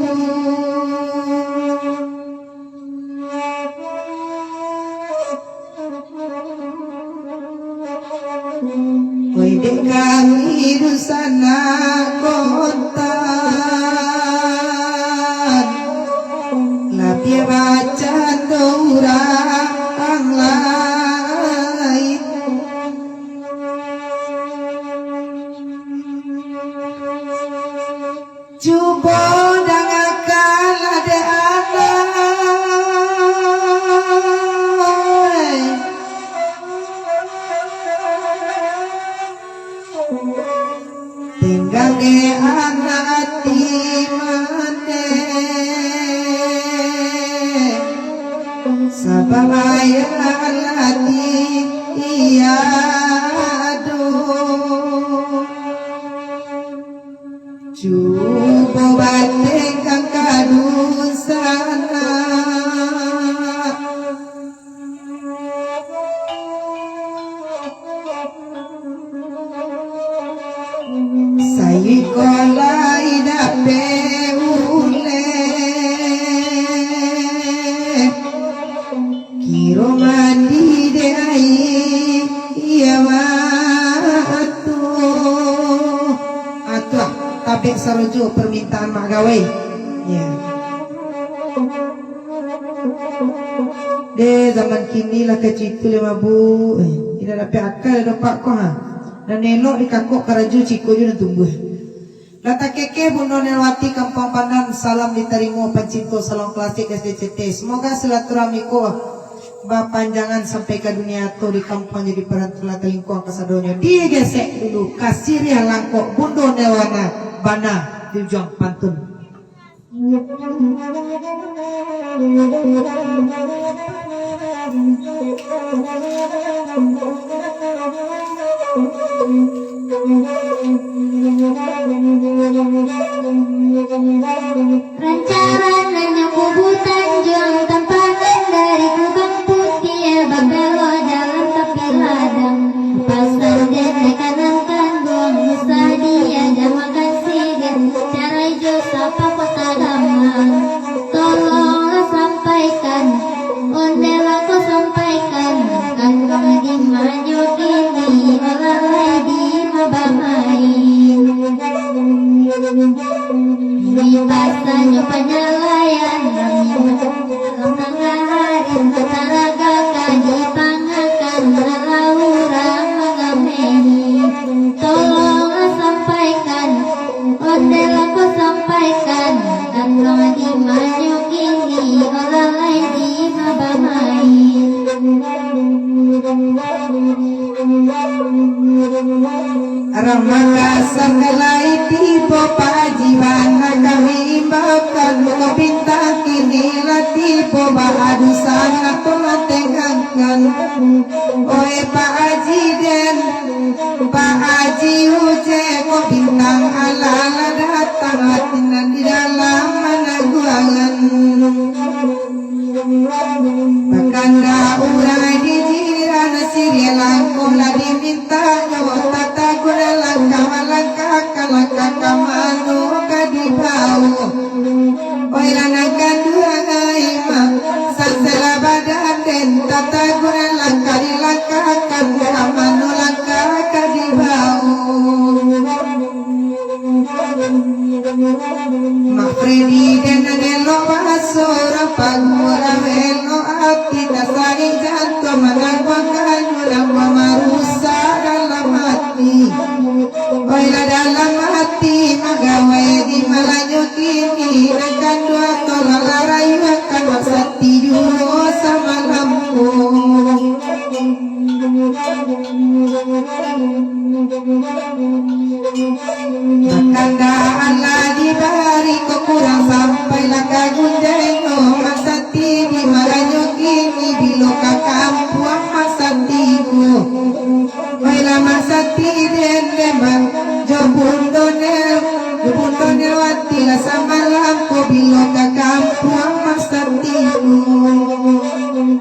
Wai dek kami dunsanak kontan, labiah bacando urang lain. Cubo dangakanlah dek anak, tenggang dek anak ati mandeh, sabab ayah ati iyo doh. Cubo batenggang ka dunsanak. Saiko lai dapek uleh. Kiro mandi dek aia, iyo mah atuh. Atuh, tabek sarojo permintaan mak gawai. Ya. Deh, zaman kini lah kecik tu leh mabuk. Eh, indak dapek aka doh pak ko, ha. Nan elok dikakok karajo ciko jo nan tumbuah. Lah takekeh Bundo Nelwati Kampuang Pandan, salam ditarimo pancinto salon klasik S D C T. Semoga silaturahmi ko bapanjangan sampai ka dunia ato di kampuang jadi parantu lah talingkuang kasadonyo. Digesek dulu ka siriah langkok Bundo Nelwana bana di ujuang pantun. Rancaran nyo kubutan juang tampanan dari Kubang Putiah, babelok jalan tapi ladang. Pasan den kanangkan buang sadia. Kan, kan lah dimanyuki, olah lai dibabamain. Urang Makassar ka lai tibo, Pak Haji bana kami imbaukan, muko bintang kini lah tibo, baadusan nak tu lah tengangkan. Oi Pak Haji den, Pak Haji Uje, ko bintang alah lah datang, hati nan di dalam managuangan. Bakanda urang di jiran, siriah langkok lah dimintanyo, tataguan langkah, malangkah ka langkah ka mano ka dibao. Oi lah nan kanduang ai mak, sasela badan den, tataguan langkah dilangkahkan, ka mano langkah ka dibao. Mak Fredi den nan elok baso, urang paguah elok ati, tasarik jantuang, manangguangkan urang mamarusak dalam ati. Oi lah dalam ati, magawai di malanyo kini, nan kanduang tu lah rayuakan, Mak Santi juo samalam ko. Bakanda alah dibari ko, kurang sampai lah ka gunjai no, Mak Santi di malanyo kini, bilo ka kampuang Mak Santi ko. Oi lah Mak Santi den, den bang, jo bundo ne, jo bundo ne wati lah samalam ko, bilo ka kampuang Mak Santi ko.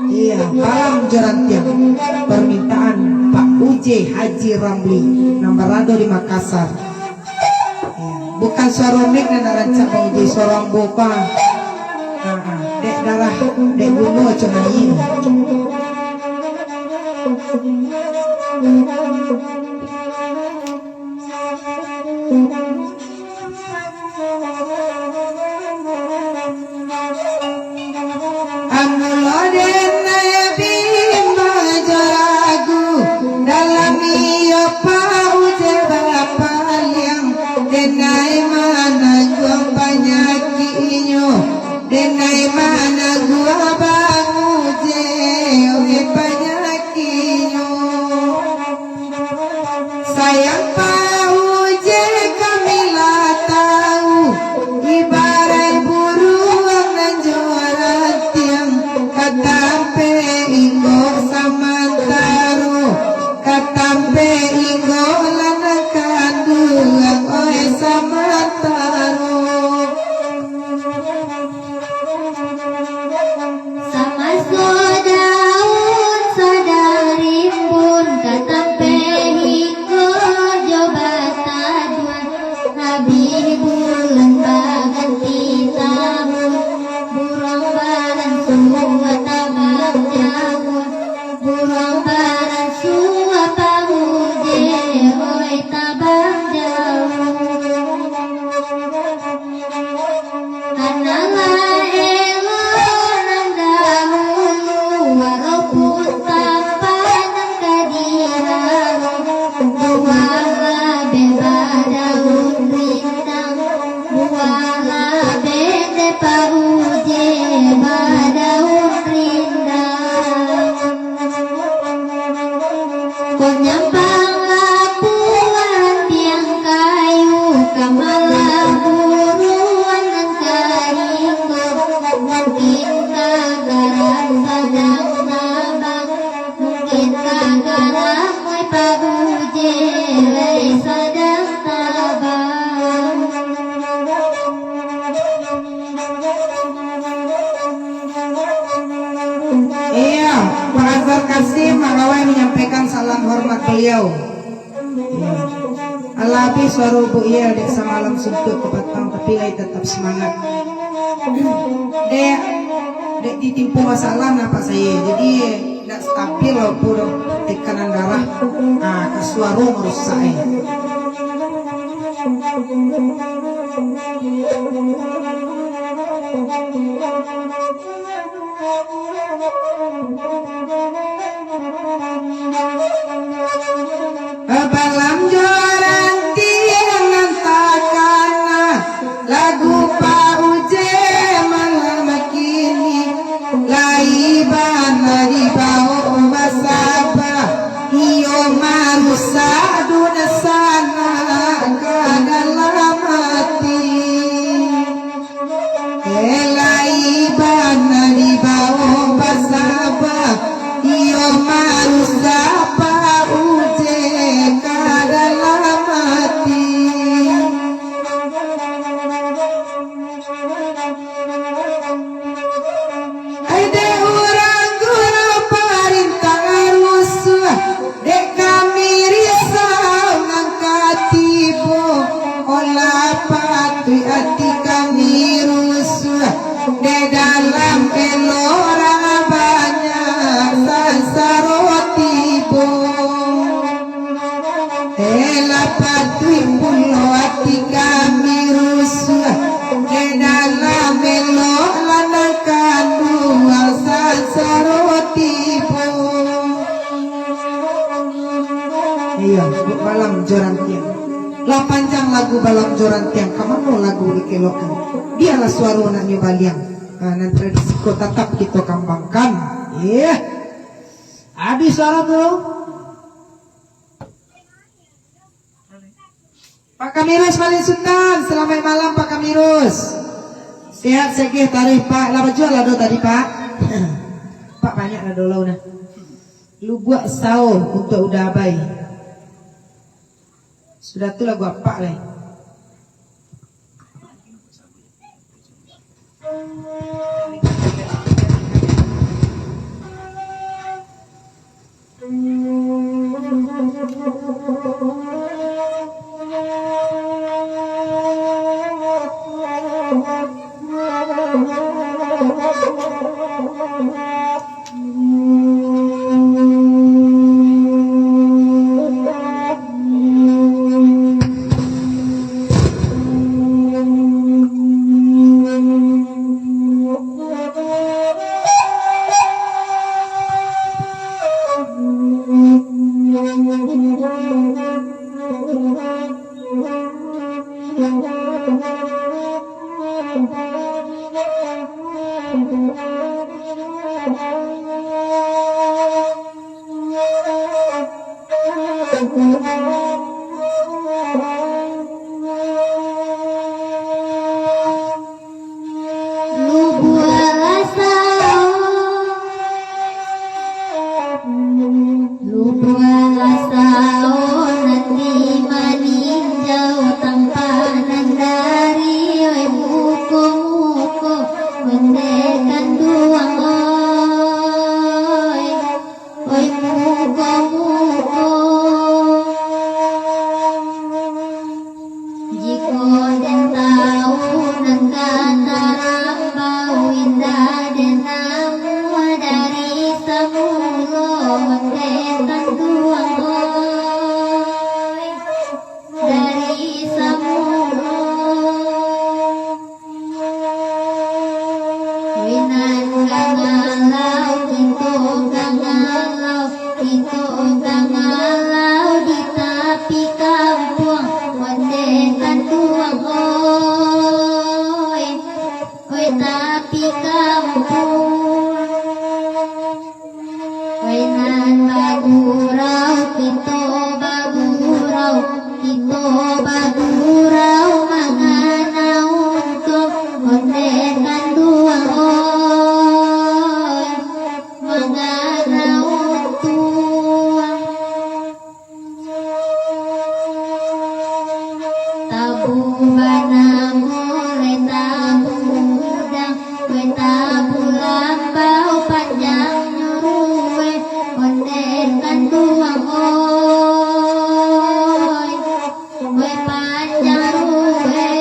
Iya, Palang jo Rantiang, permintaan Pak Uje Haji Ramli, nan barado di Makassar. Iya, bukan suaro mic nan rancak, Bang Uje, suaro ambo ko. Ah, ah, dek darah, dek guno cuma ini. Amulo denai bimbang jo ragu, dalam iyo Pak Uje bapaliang, denai manangguang panyakiknyo, denai manangguang Bang Uje, oi panyakiknyo. Sayang Pak Uje, kami lah tahu, ibaraik buruang nan jo rantiang, ka tampek inggo samantaro, ka tampek inggo lah nan kanduang, oi, samantaro. Samaso daun sadang rimbun, ka tampek hinggo jo bataduan. Abih bulan baganti tahun, buruang baransua tabang jauah. Buruang baransua Pak Uje, oi, tabang jauah. Kana lah elok nan dahulu, walaupun tampak nan ka diharo, buah labeh badaun rindang, buah labeh dek Pak Uje badaun rindang. Ko nyampang lapuak tiang kayu, ka malah buruan nan ka hinggo. Mungkin ka garam sadang tabang, mungkin ka garam, oi Pak Uje, lai sadang tabang. Iya, Pak Azhar Kasim, Mak Gawai manyampaikan salam hormat baliau. Iya. Alah abih suaro Buk Yel dek samalam suntuak ka patang, tapi lai tatap samangat. Dek, dek ditimpo masalah napak sayo, jadi indak stabil apo doh tekanan darah, ah, ka suaro marusak, eh. Balam jo rantiang nan takana, lagu Panjang lagu balam jo rantiang, ka mano lagu dikelokkan? Bialah suaro naknyo baliang. Ha, nan tradisi ko tatap kito kambangkan. Yeh. Abih suaro tu. Pak Kamirus Malin Sutan, salamaik malam Pak Kamirus. Sehat segeh tarih Pak. Lah bajual lado tadi Pak? Pak banyak lado lau nah. Lubuak Sao untuk Uda Abai. Sudah tu lagu apak lai. Lubuak Sao, Lubuak Sao nan di Maninjau, tampek nan dari, oi, muko-muko, ondeh kanduang, oi. Oi muko-muko, jikok den tau nan ka tarambau, indak den namuah dari samulo, ondeh kanduang, oi, dari samulo. Oi nan ka ngalau, kito ka ngalau, kito ka ngalau di tapi kampuang, ondeh kanduang, oi, oi tapi kampuang. Oi nan bagurau, kito bagurau, kito bagurau manganau untuang, ondeh kanduang, oi, manganau untuang. Tabu banamo lai tabu udang, oi tabu lambau panjangnyo ruweh, ondeh kanduang, oi, oi panjang ruweh.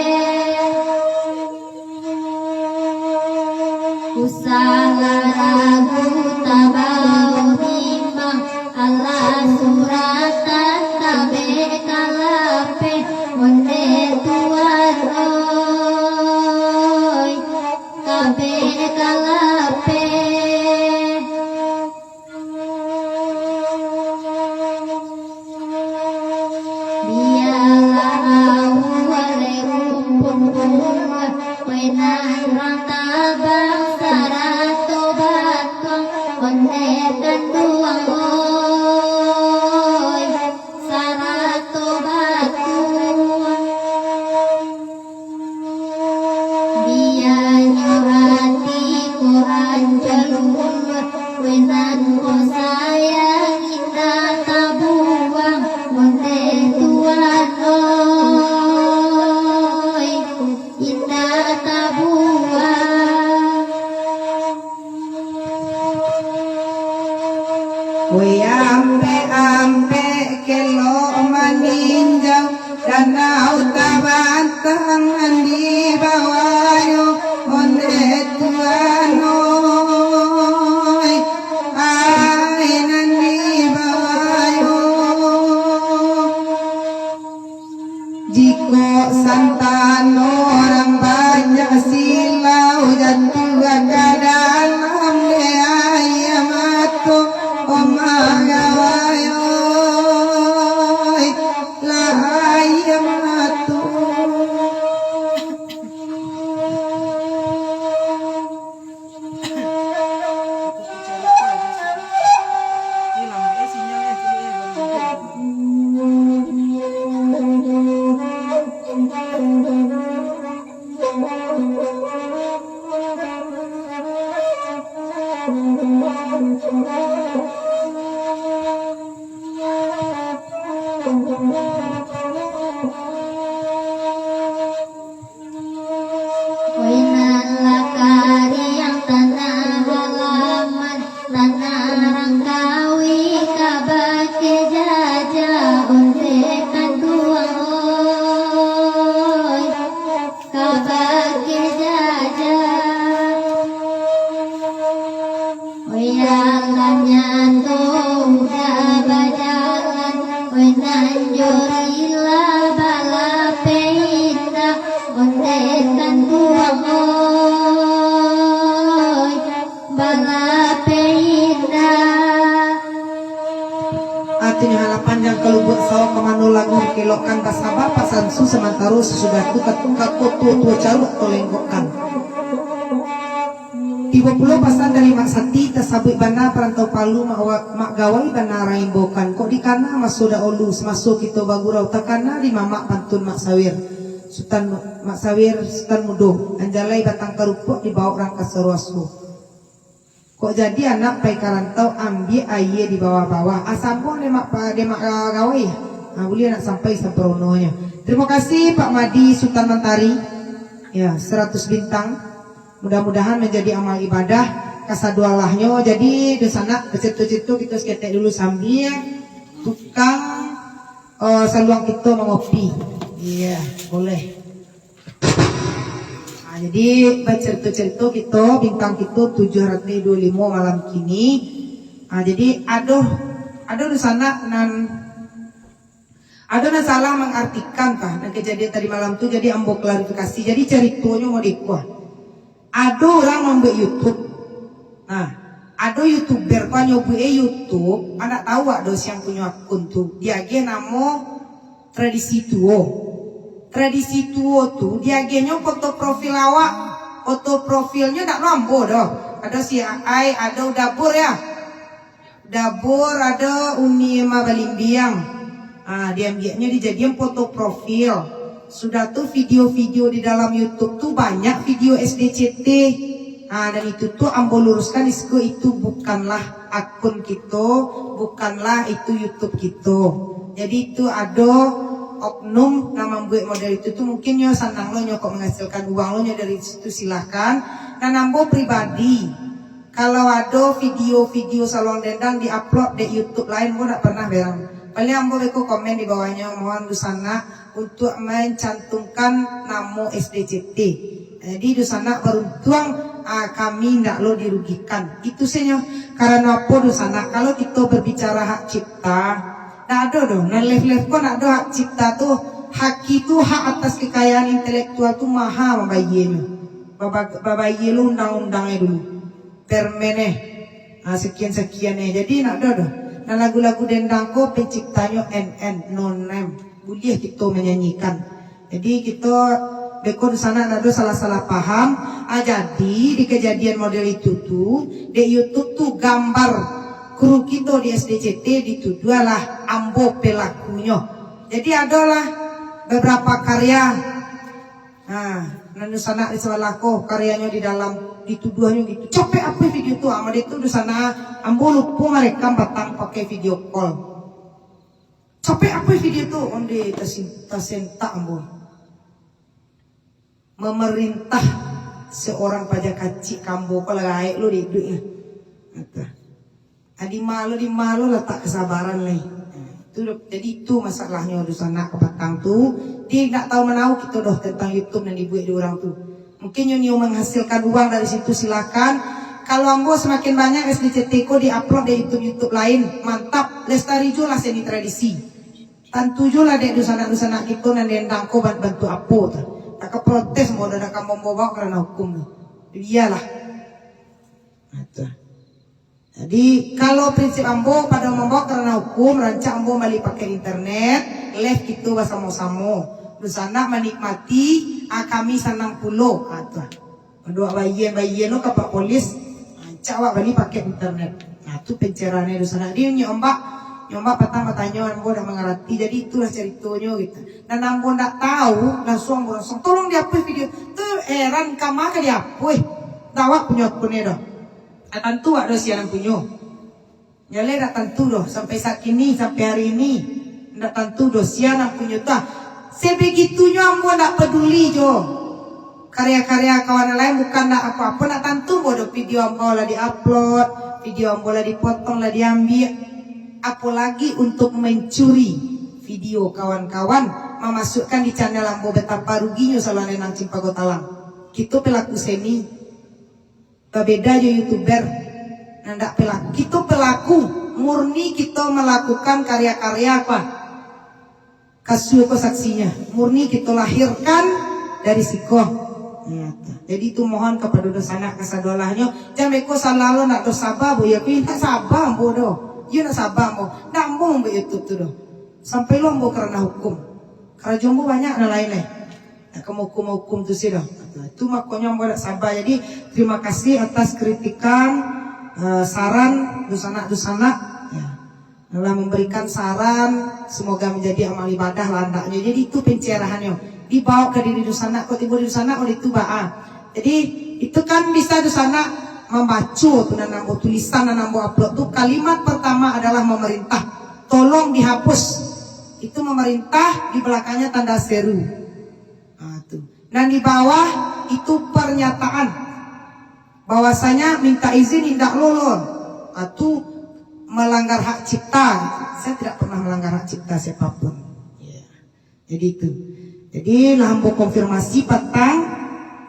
Usahlah ragu tabao bimbang, alah suratan tabek ka lapeh, ondeh tuan oi, tabek ka lapeh. Bialah awak lai rumpun bunga, oi nan urang tabang sarato batuang, ondeh kanduang oi, sarato batuang. Bianyo ati ko rancak luruih, oi nan ko sayang indak tabuang, ondeh tuan oi, indak tabuang. Weh ampek-ampek kelok maninjau, danau tabantang nan di bawahnyo, ondeh tuan oi, ai nan di bawahnyo. Jikok santan urang banyak silau, jatuah ka dalam dek aia mato, omah gawai oi, lah aia mato. Samantaro sasudah tu ka, ka koto tuo caruak tau lenggokkan. Tibo pulo pasan dari Mak Sati, tasabuik bana parantau Palu, Mak Wa-, Mak Gawai bana rang imbokan. Kok dikana maso dahulu, samaso kito bagurau, takana di mamak pantun Mak Sawir. Sutan, Mak Sawir, Sutan Mudo, anjalai batang karupuak dibaok rang ka Saruaso. Kok jadi anak pai ka rantau, ambiak aia di bawah-bawah. Asa ambo dek Mak Pa-, dek Mak Ga-, Gawai. Ha, buliah nak sampai samparononyo. Terima kasih Pak Madi Sutan Mantari. Ya, seratus bintang. Mudah-mudahan manjadi amal ibadah kasadoalahnyo. Jadi, dunsanak, bacarito-carito kito saketek dulu sambia tukang, eh, saluang kito mangopi. Iya, boleh. Ha, jadi, bacarito-carito kito, bintang kito tujuh ratih duo limo malam kini. Ha, jadi, ado, ado dunsanak nan, ado nan salah mangartikan ka nan kajadian tadi malam tu, jadi ambo klarifikasi. Jadi, caritonyo model iko. Ado urang mambuek YouTube. Nah, ado YouTuber ko nyo buek YouTube, ndak tahu awak do siang punyo akun tu. Diagiah namo Tradisi Tuo. Tradisi Tuo tu diagiahnyo foto profil awak. Foto profilnyo ndak lo ambo doh. Ado si Aai, ado Dabur ya. Dabur, ado Uni Ema Balimbiang. Ah, diambiaknyo dijadian foto profil. Sudah tu video-video di dalam YouTube tu banyak video S D C T. Ah, dan itu tu ambo luruskan di siko, itu bukanlah akun kito, bukanlah itu YouTube kito. Jadi itu ado oknum nan mambuek model itu tu, mungkin nyo sanang lo nyo kok menghasilkan uang lo nyo dari situ, silahkan. Dan ambo pribadi, kalau ado video-video saluang dendang di-upload dek YouTube lain, ambo ndak pernah berang. Paling ambo beko komen di bawahnyo, mohon dunsanak untuk mencantumkan namo S D C T. Jadi dunsanak baruntuang, ah, kami ndak lo dirugikan. Itu sajo. Karano apo dunsanak? Kalau kito berbicara hak cipta, ndak ado doh. Nan live-live ko ndak ado hak cipta tu. Haki tu hak atas kekayaan intelektual tu maha mambayianyo. Baba-, babayia lo undang-undangnyo dulu. Permen eh, ha, sekian-sekian eh. Jadi ndak ado doh. Nah, lagu-lagu dendang ko penciptanyo N N, no name. Buliah kito manyanyikan. Jadi kito beko dunsanak ndak ado salah-salah paham. Ah, jadi di kejadian model itu tu, dek YouTube tu gambar kru kito di S D C T dituduah lah ambo pelakunyo. Jadi adolah beberapa karya. Ha, nan dunsanak di sabalah ko, karyanyo di dalam, dituduahnyo gitu. Capek apo video tu? Ah, mode tu dunsanak, ambo lupo marekam patang pakai video call. Capek apo video tu? Onde tasin-, tasentak ambo. Memerintah seorang paja kacik ka ambo ko lah gaek lo dek duit. Kata. Ah, di ma lo, di ma lo latak kesabaran lai. Nah, itu doh. Jadi itu masalahnyo dunsanak ka patang tu. Dia ndak tahu manau kito doh tentang YouTube nan dibuek di urang tu. Mungkin nyo nio menghasilkan uang dari situ, silakan. Kalau ambo semakin banyak S D C T ko di-upload di YouTube-YouTube lain, mantap. Lestari juo lah seni tradisi. Tantu juo lah dek dunsanak-dunsanak kito nan dendang ko ban-, bantuak apo tu. Tak ka protes ambo, dah ka mambaok karano hukum tu. Iyalah. Nah, tu. Jadi, kalau prinsip ambo pado mambaok karano hukum, rancak ambo bali pakai internet, live kito basamo-samo. Dunsanak manikmati, ah, kami sanang pulo. Ah, tu. Pado bayian-bayian lo ka pak polis, rancak awak bali pakai internet. Nah, tu pencerahan dunsanak. Dia nyo ombak, nyo ombak patang batanyo, ambo dak mangarati. Jadi, itulah caritonyo gitu. Dan ambo ndak tahu, langsung ambo langsung, "Tolong diapuih video." Tu heran, kama ka diapuih. Dak awak punyo akunnya doh. Dak tantu awak doh sia nan punyo. Nyo lai dak tantu doh, sampai saat kini, sampai hari ini, ndak tantu doh sia nan punyo tu. Ah, sebegitunyo ambo ndak peduli jo karya-karya kawan nan lain, bukan ndak apo-apo, ndak tantu ambo doh video ambo lah di-upload, video ambo lah dipotong, lah diambiak. Apolagi untuk mencuri video kawan-kawan, mamasukkan di channel ambo, betapa ruginyo Saluang Lenang Cimpago Talang. Kito pelaku seni. Babeda jo YouTuber. Nah, ndak pelaku. Kito pelaku, murni kito melakukan karya-karya apa? Kasua ko saksinya. Murni kito lahirkan dari siko. Nah, jadi itu mohon kapado dunsanak kasadoalahnyo. Jan beko salah lo ndak do saba, bo. Ya, ko ndak saba ambo doh. Iyo ndak saba ambo. Ndak ambo mambuek YouTube tu doh. Sampai lo ambo karano hukum. Karajo ambo banyak nan lain lai. Nak ka mahukum-hukum tu sih dah. Tu makonyo ambo dak sabar. Jadi, terima kasih atas kritikan, eh, saran dunsanak-dunsanak. Ya. Telah memberikan saran, semoga menjadi amal ibadah lah andaknyo. Jadi, itu pencerahannyo. Dibawa ke diri dunsanak, kok tibo di dunsanak, oleh itu baa. Jadi, itu kan bisa dunsanak mambaco tu nan ambo tulisan, nan ambo upload tu. Kalimat pertama adalah memerintah. Tolong dihapus. Itu memerintah, di belakangnya tanda seru. Ah, tu. Nan di bawah itu pernyataan bahwasanya minta izin indak lolon. Ah, tu melanggar hak cipta. Saya tidak pernah melanggar hak cipta siapapun. Ya. Jadi itu. Jadi lah ambo konfirmasi patang,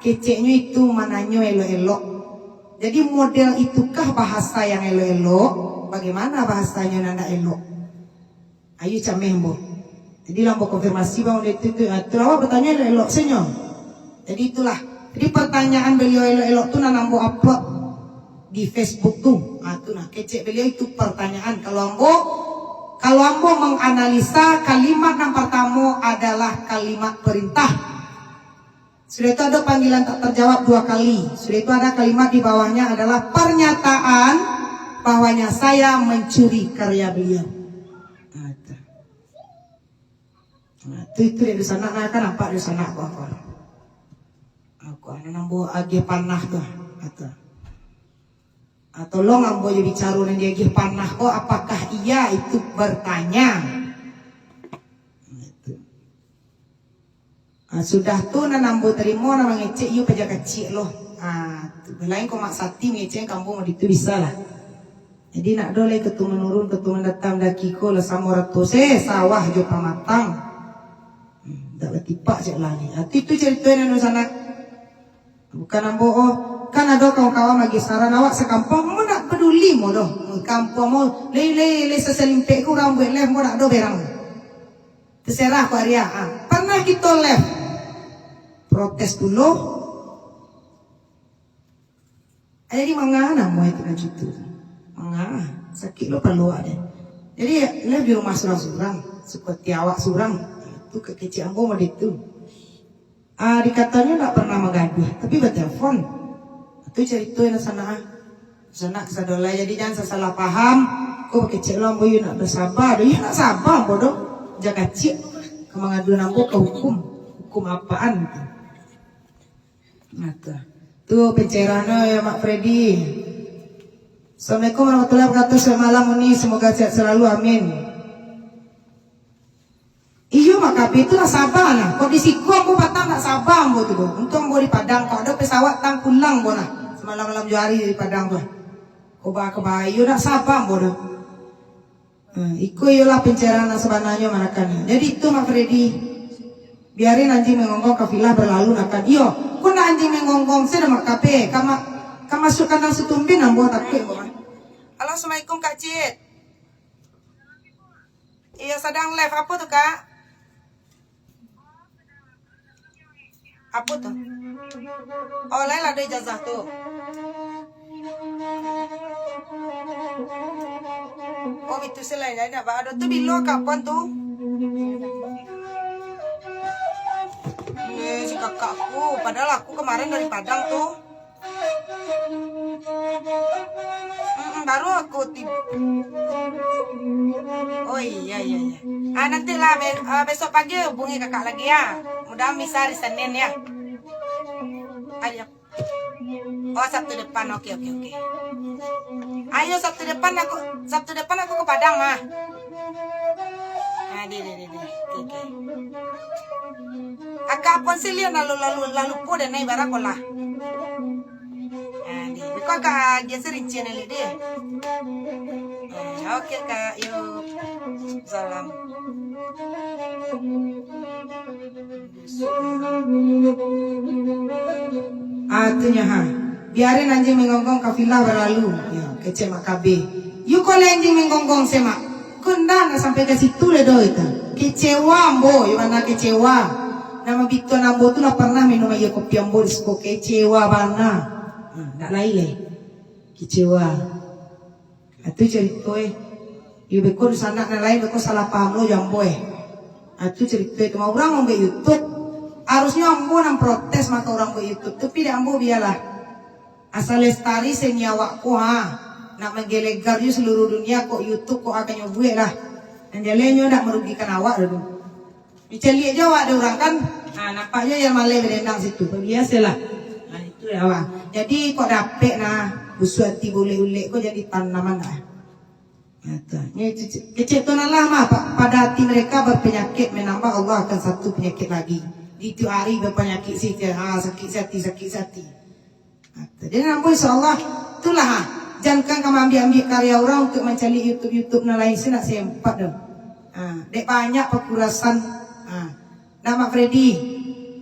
keceknyo itu mananyo elok-elok. Jadi model itukah bahasa yang elok-elok? Bagaimana bahasanyo nan ndak elok? Ayu cameh ambo. Jadi lah ambo konfirmasi bang, udah itu, itu, ah, tu awak bertanya elok-elok senyo. Jadi itulah. Jadi pertanyaan beliau elok-elok tu nan ambo upload di Facebook tu. Ah, tu nah, kecek beliau itu pertanyaan. Kalau ambo, kalau ambo menganalisa, kalimat yang pertama adalah kalimat perintah. Sudah itu ada panggilan tak terjawab dua kali. Sudah itu ada kalimat di bawahnya adalah pernyataan bahwanya saya mencuri karya beliau. Nah, itu. Nah, itu, itu dari sana, nah, kan nampak dari sana apa, apa. Aku anak ambo agih panah tu, kata. Ah, tolong ambo jo bicaro nan diagih panah ko, apakah iya itu bertanya? Nah, itu. Ah, sudah tu nan ambo tarimo, nan mangecek iyo paja kaciak lo. Ah, tu. Lain ko Mak Sati mangecek ka ambo mode tu bisa lah. Jadi nak do lai ka tu manurun, ka tu mandatang, daki ko lah samo rato se sawah jo pamatang. Hmm, dak batipak cek lah ni. Ah, tu, tu carito nan sanak. Bukan ambo, oh. Kan ado kawan-kawan lagi saran awak sakampuang, ambo ndak paduli mo doh. Kampuang mo, lai, lai, lai sasalimpek ko urang buek live, ambo ndak ado berang. Terserah ko Arya. Ah, pernah kito live. Protes pulo. Ah, jadi manga namo itu nan cutu. Manga, sakik lo palo ade. Jadi live di rumah surang-surang, seperti awak surang. Tu ka kecek ambo mode tu. Ah, dikatonyo ndak pernah magaduah, tapi batelefon. Tu carito nan sanak, ah. Sanak kasadolai, jadi jan sasalah paham. Ko bakecek lo ambo, iyo nak basaba doh. Iyo nak saba ambo doh. Jan kaciak ka mangaduan ambo ka hukum. Hukum apaan gitu. Nah, tu. Tu pencerahan ya, Mak Freddy. Assalamualaikum warahmatullahi wabarakatuh. Selamat malam, Uni. Semoga sehat selalu. Amin. Iyo, Mak Kapi, tu lah saba lah. Kok di siko ambo patang nak saba ambo tu doh. Untuang ambo di Padang, kok ado pesawat tang pulang ambo nah. Samalam-malam jo ari di Padang tu. Kok ba-, kok ba-, iyo nak saba ambo doh. Nah, iko iyolah pencerahan nan sabananyo, manakan. Jadi itu, Mak Freddy. Biarin anjing menggonggong, kafilah berlalu, nakan. Iyo, kok nak anjing menggonggong, saya dah Mak Kapi. Ka ma-, ka masuk kandang situmbin ambo takuik ambo mah. Halo, assalamualaikum, Kak Cit. Iyo, sadang live. Apo tu, Kak? Apo tu? Oh, lain lah ado ijazah tu. Oh, itu sih lain, lain nak ba-, ado tu bilo kapan tu? Eh, si kakakku, padahal aku kemarin dari Padang tu. Mm-mm, baru aku tiba. Oh iya, iya, iya. Ah, nantilah be-, ah, besok pagi hubungi kakak lagi ya. Mudahan bisa hari Senin ya. Ayo. Oh, Sabtu depan. Oke, oke, oke. Ayo, Sabtu depan aku, Sabtu depan aku ke Padang mah. Ah, di, di, di, di. Oke, oke. Akak pun sih lihat lalu, lalu, lalu po dan naik barang kolah. Ah, di. Kau Kak Agia sih rincian elit deh. Ah, oke, Kak. Yuk. Salam. Ah, tu nyo, ha. Biarin anjing menggonggong, kafilah balalu. Yo, kecek Mak Kabe. Yu ko lai anjing menggonggong, Semak. Ko ndak nak sampai ka situ lai doh, itu. Kecewa ambo, yo bana kecewa. Nan mambituan ambo tu lah pernah minum aia kopi ambo di siko. Kecewa bana. Ha, ndak lai lai. Kecewa. Itu carito, eh. Iyo beko dunsanak nan lain beko salah paham lo jo ambo, eh. Ah, tu carito itu mah. Urang mambuek YouTube, harusnyo ambo nan protes mah ka urang buek YouTube. Tapi dek ambo bialah. Asa lestari seni awak ko, ha. Nak manggelegar jo saluruh dunia, kok YouTube kok akan nyo buek lah. Nan jaleh nyo ndak marugikan awak doh tu. Dicaliak jo awak dek urang kan. Nah, nampak jo yang malai badendang situ. Biasolah. Nah, itu ya, wah. Jadi kok dapek nah, busuak ati bulek-bulek ko jadi tanaman lah. Nah, tu. Ni kecek, kecek tu lah mah, pa-, pada hati mereka berpenyakit, menambah Allah akan satu penyakit lagi. Di tiap hari berpenyakit sih, ah, sakit hati, sakit hati. Nah, tu. Jadi nampak, insya Allah, itulah, ha. Jangan ka maambiak-ambiak karya urang untuak mancaliak YouTube-YouTube nan lain, sih ndak sempat doh. Ha, dek banyak pakurasan. Ha, nah, Mak Freddy.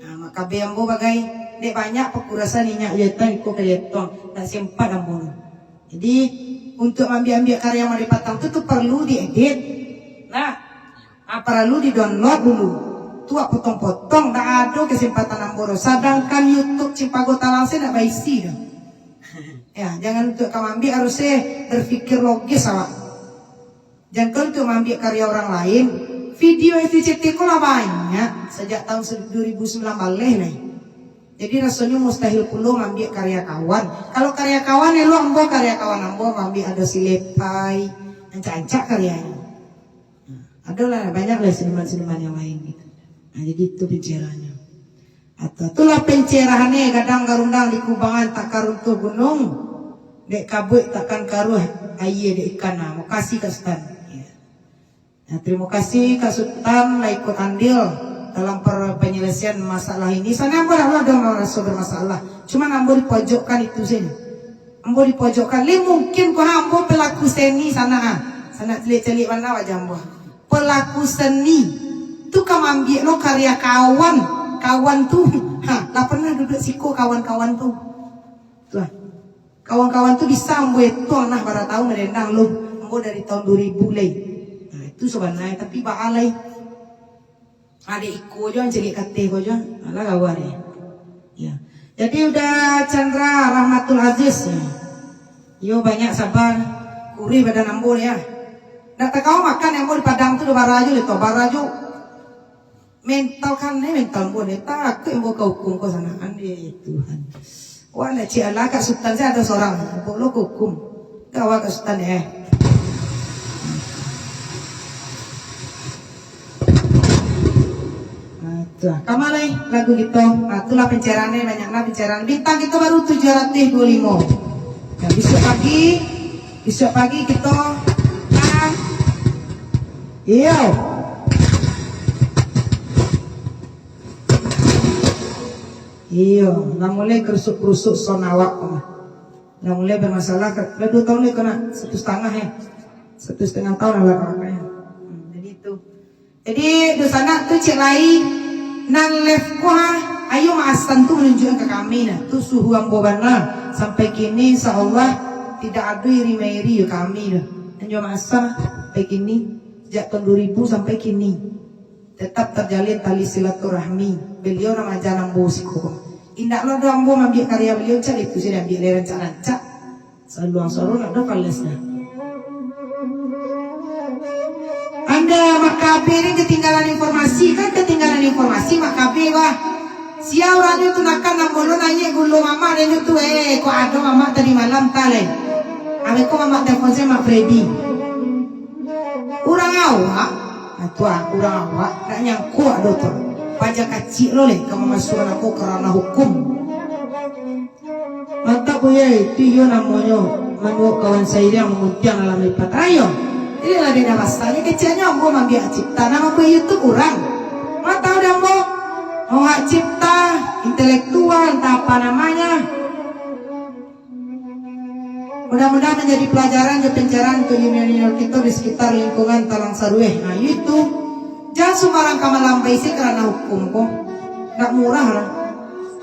Ha, Mak Kabe ambo bagai, dek banyak pakurasan inyak jatuang, iko ka jatuang. Ndak sempat ambo doh. Jadi, untuak maambiak-ambiak karya Made Patang tu, tu paralu diedit. Nah, ah, paralu di-download dulu. Tu wak potong-potong, ndak ado kesempatan ambo doh. Sadangkan YouTube Cimpago Talang se ndak baisi doh. Ya, jangan untuak ka maambiak, harusnyo berpikir logis awak. Jangan untuak maambiak karya urang lain. Video F C C T ko lah banyak sajak tahun se-, dua ribu sembilan belas lai. Jadi rasonyo mustahil pulo maambiak karya kawan. Kalau karya kawan, elok ambo karya kawan ambo maambiak ado si Lepai, rancak-rancak karyanyo. Nah, ado lah, banyak lah seniman-seniman yang lain gitu. Nah, jadi itu pencerahannya. Atau itulah pencerahannya, gadang garundang di kubangan, takkan runtuh gunung, dek kabuik takkan karuah aia dek ikan. Nah, makasih Kak Sutan. Ya. Nah, terima kasih Kak Sutan lah ikut andil dalam per-, penyelesaian masalah ini. Soalnya ambo dak ado maraso bermasalah. Cuman ambo dipojokkan itu saja. Ambo dipojokkan. Lai mungkin ko ha, ambo pelaku seni sanak ha. Sanak caliak-caliak bana wajah ambo. Pelaku seni. Tu ka maambiak lo karya kawan. Kawan tu. Ha, lah pernah duduk siko kawan-kawan tu. Tu ha. Kawan-kawan tu bisa ambo etuang nah bara tahun madendang lo. Ambo dari tahun dua ribu lai. Nah, itu sabananyo, tapi baa lai. Ado iko jo, caliak kateh ko jo. Alah, gawa deh. Ya. Jadi udah Chandra Rahmatul Aziz. Ya. Yo, banyak sabar. Kurih badan ambo ya. Nak takau makan ambo di Padang tu, udah bara jo, leto bara jo. Mental kan, eh, mental ambo ni. Takut ambo ka hukum ko sanaan, ya Tuhan. Wah, nak cik alah Kak Sutan saya ada seorang. Ambo lo ka hukum. Gawa Kak Sutan, eh. Ah, tu lah. Kama lai lagu kito. Ah, itulah pencerahan ni, banyak lah pencerahan. Bintang kito baru tujuh ratus dua puluh lima. Nah, besok pagi, besok pagi kito, ah, iyo. Iyo, lah mulai kerusuk-kerusuk sound awak ko mah. Lah mulai bermasalah, lah dua tahun ni kena satu setengah ya. Satu setengah tahun lah awak ya. Hmm, jadi itu. Jadi, dunsanak tu cek lai, nan live ko ha, ayo maasan tu manunjuakkan ka kami nah. Tu suhu ambo bana. Sampai kini, insya Allah, tidak ado iri mairi jo kami doh. Nan jo maasan sampai kini, sejak tahun dua ribu sampai kini, tetap terjalin tali silaturahmi. Beliau nan maaja ambo siko. Indak lo doh ambo maambiak karya beliau, cak itu sajo diambiak lai rancak-rancak. Saluang suaro nak ado falas dah. Anda Mak Kabe ni ketinggalan informasi, kan ketinggalan informasi Mak Kabe, wah. Sia urangnyo tu nakan nan bolo naiak gulo mamak dan tu, eh, kok ado mamak tadi malam, ta lai. Abih ko mamak telepon saya, Mak Freddy. Urang awak, nah tu ah, urang awak, nak nyangko ado tu. Paja kacik lo lai, ka mamasuakan aku ka ranah hukum. Mantap, Buya, itu iyo namonyo manuak kawan sairiang maguntiang dalam lipat. Ayo, ililah beda pasal. Ni kecilnyo ambo maambiak cipta, nan mambuek YouTube urang. Ma tahu dek ambo, mau hak cipta, intelektual, entah apa namanya. Mudah-mudahan menjadi pelajaran jo pencerahan untuk junior-junior kito di sekitar lingkungan Talang Sarueh. Nah, itu. Jangan sumbarang ka malambai se karano hukum ko. Ndak murah lah.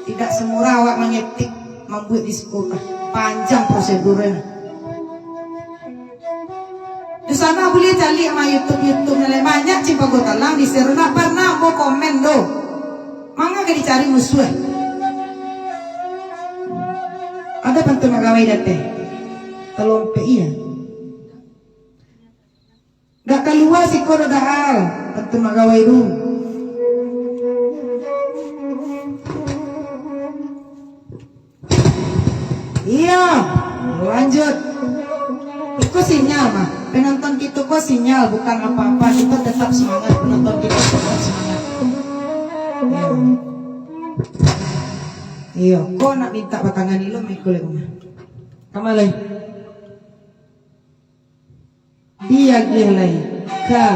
Tidak semurah awak mangetik, mambuek disko, ah, panjang prosedurnyo. Di sana buliah caliak mah YouTube-YouTube nan lain. Banyak Cimpago Talang di share. Ndak pernah ambo komen doh. Manga ka dicari musuah. Ado pantun Mak Gawai datang. Talompek iya. Ndak kalua siko doh dahal. Pantun Mak Gawai tu. Iyo, lanjut. Iko sinyal mah. Penonton kito ko sinyal, bukan apa-apa. Kito tetap semangat, penonton kito tetap semangat. Iyo. Iyo, ko nak minta batangan ilo mah iko lai mah. Kama lai. Diagiah lai ka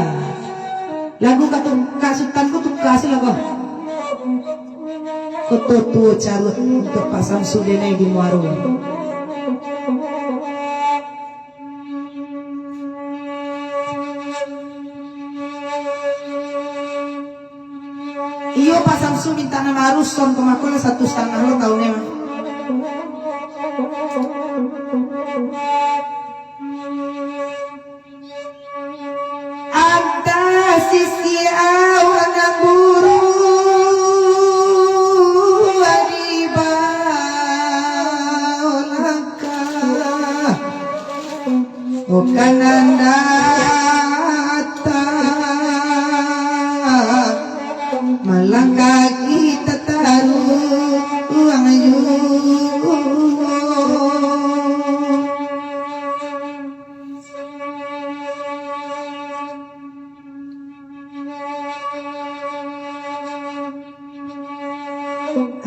lagu ka tu, ka Sutan ko tuka se lagu. Koto tuo caruak untuak Pak Samsu denai di Muaro. Iyo, Pak Samsu minta nan baru, son ko mako lah satu satangah lo taun e mah. Antah sisi awan nan buruak di bawah langkah. Bukan nan datang malangkah kita taruang juo.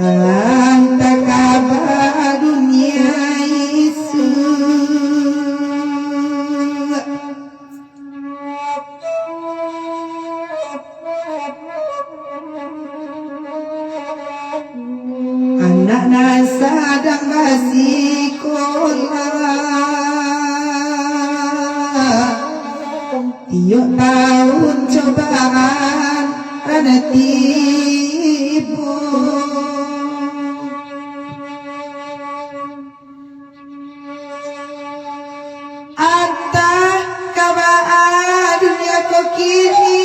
Antah kaba dunia isuak. Anak nan sadang basikolah, tiok taun cobaan nan tibo. Antah kaba dunia ko kini,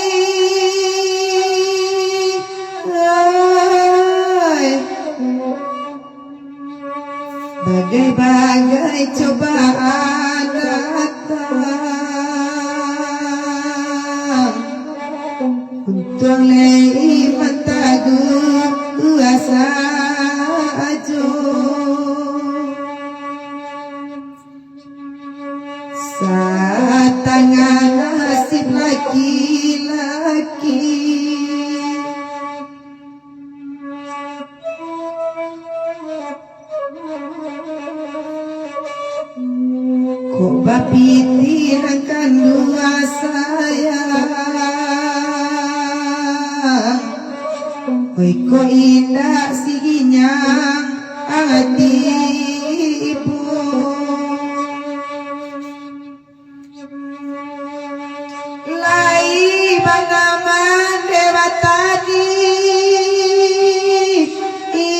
oi. Bagai-bagai cobaan datang. Untuang lai iman taguah sajo. Satangah nasib laki-laki. Kok bapiti nan kanduang sayang, oi kok indak siginyang ati ibu. Lai banaman dek batani di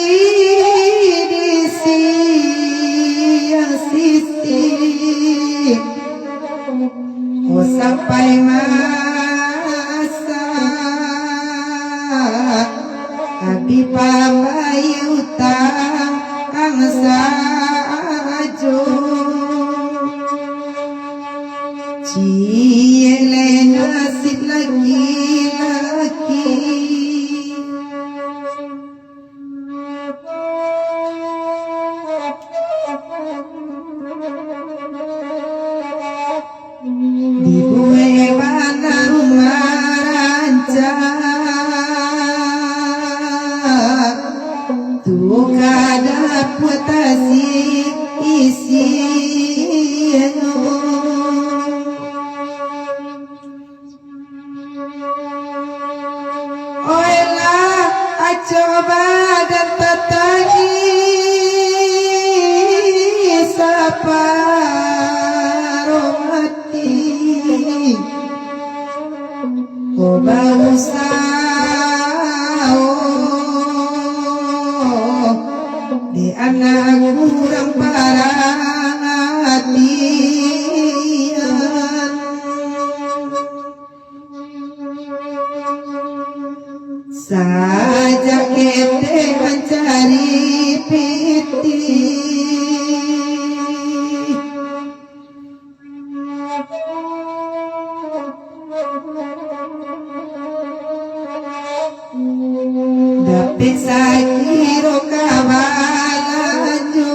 siang sisi. Oh, sampai masa abih pambayia utang sajo. Ciek lai nasib laki-laki. Dibuek bana rumah rancak, tu ka dapua tasi isian. Oilah, acok badan tatangih saparoh mati. Ko bausaho dek anak kurang paratian. Sajak ketek mancari pitih, dapek sakiro ka balanjo.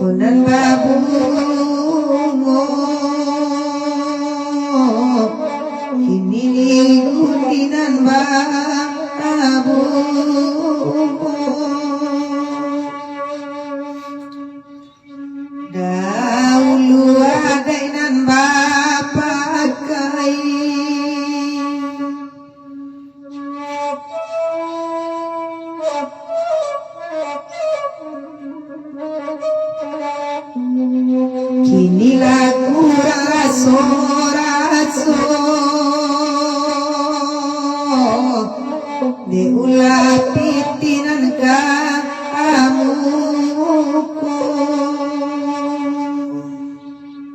Nan babungo, kini ligun di nan babungo. Daulu adaik nan bapakai. Kini lah kurang raso-raso, dek ulah pitih nan ka amuko.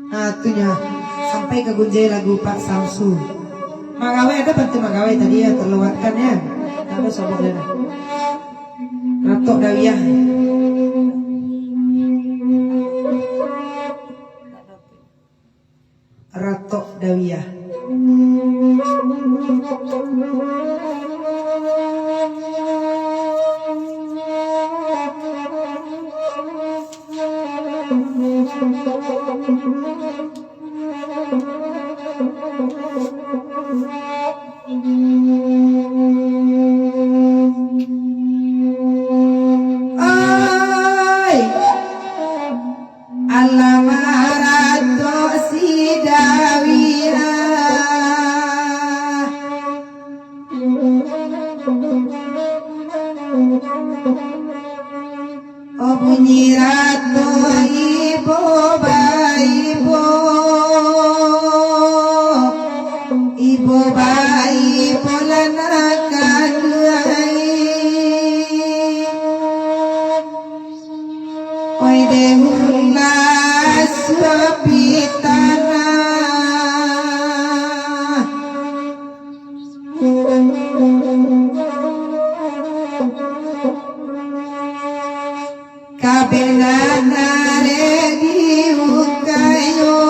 Nah, tu nyo. Sampai ka gunjai lagu Pak Samsu. Magawai ado pantun magawai tadi yo, terlewatkan yo. Ado sobok dah. Ratok Dawiah. Ratok Dawiah. Ai, alah maratok si Dawiah. Oh, bunyi ratok ibo baibo, ibo baibo lah nak kaduai. Oi, deh ulah suapi tanah. Kabenan arek diukayo,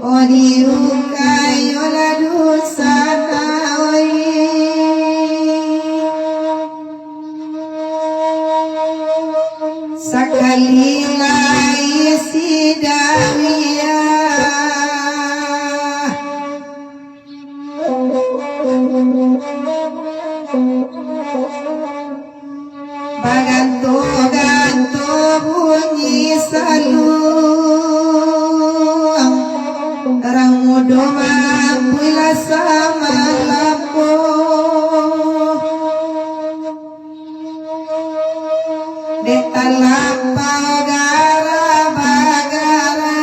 oh diukayo lah dusanak, oi. Sakali lai si Dawiah baganto-ganto bunyi saluang, rang mudo mampuilah samalako. Dek talampau gara-bagara.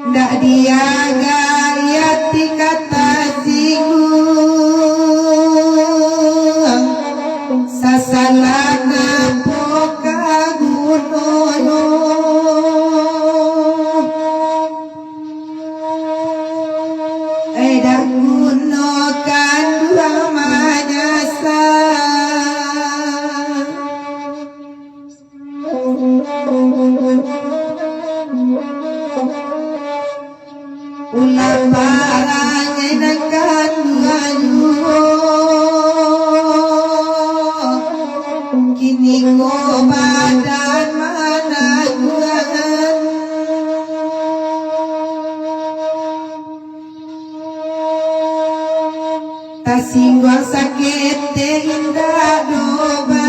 Ndak diagai ati ka tasingguang, sasalah napo ka gunonyo. Eh, dak guno kanduang manyasa. Ulah parangai nan kaduanyo, kini ko badan managuahan. Tasingguang saketek indak doh ba.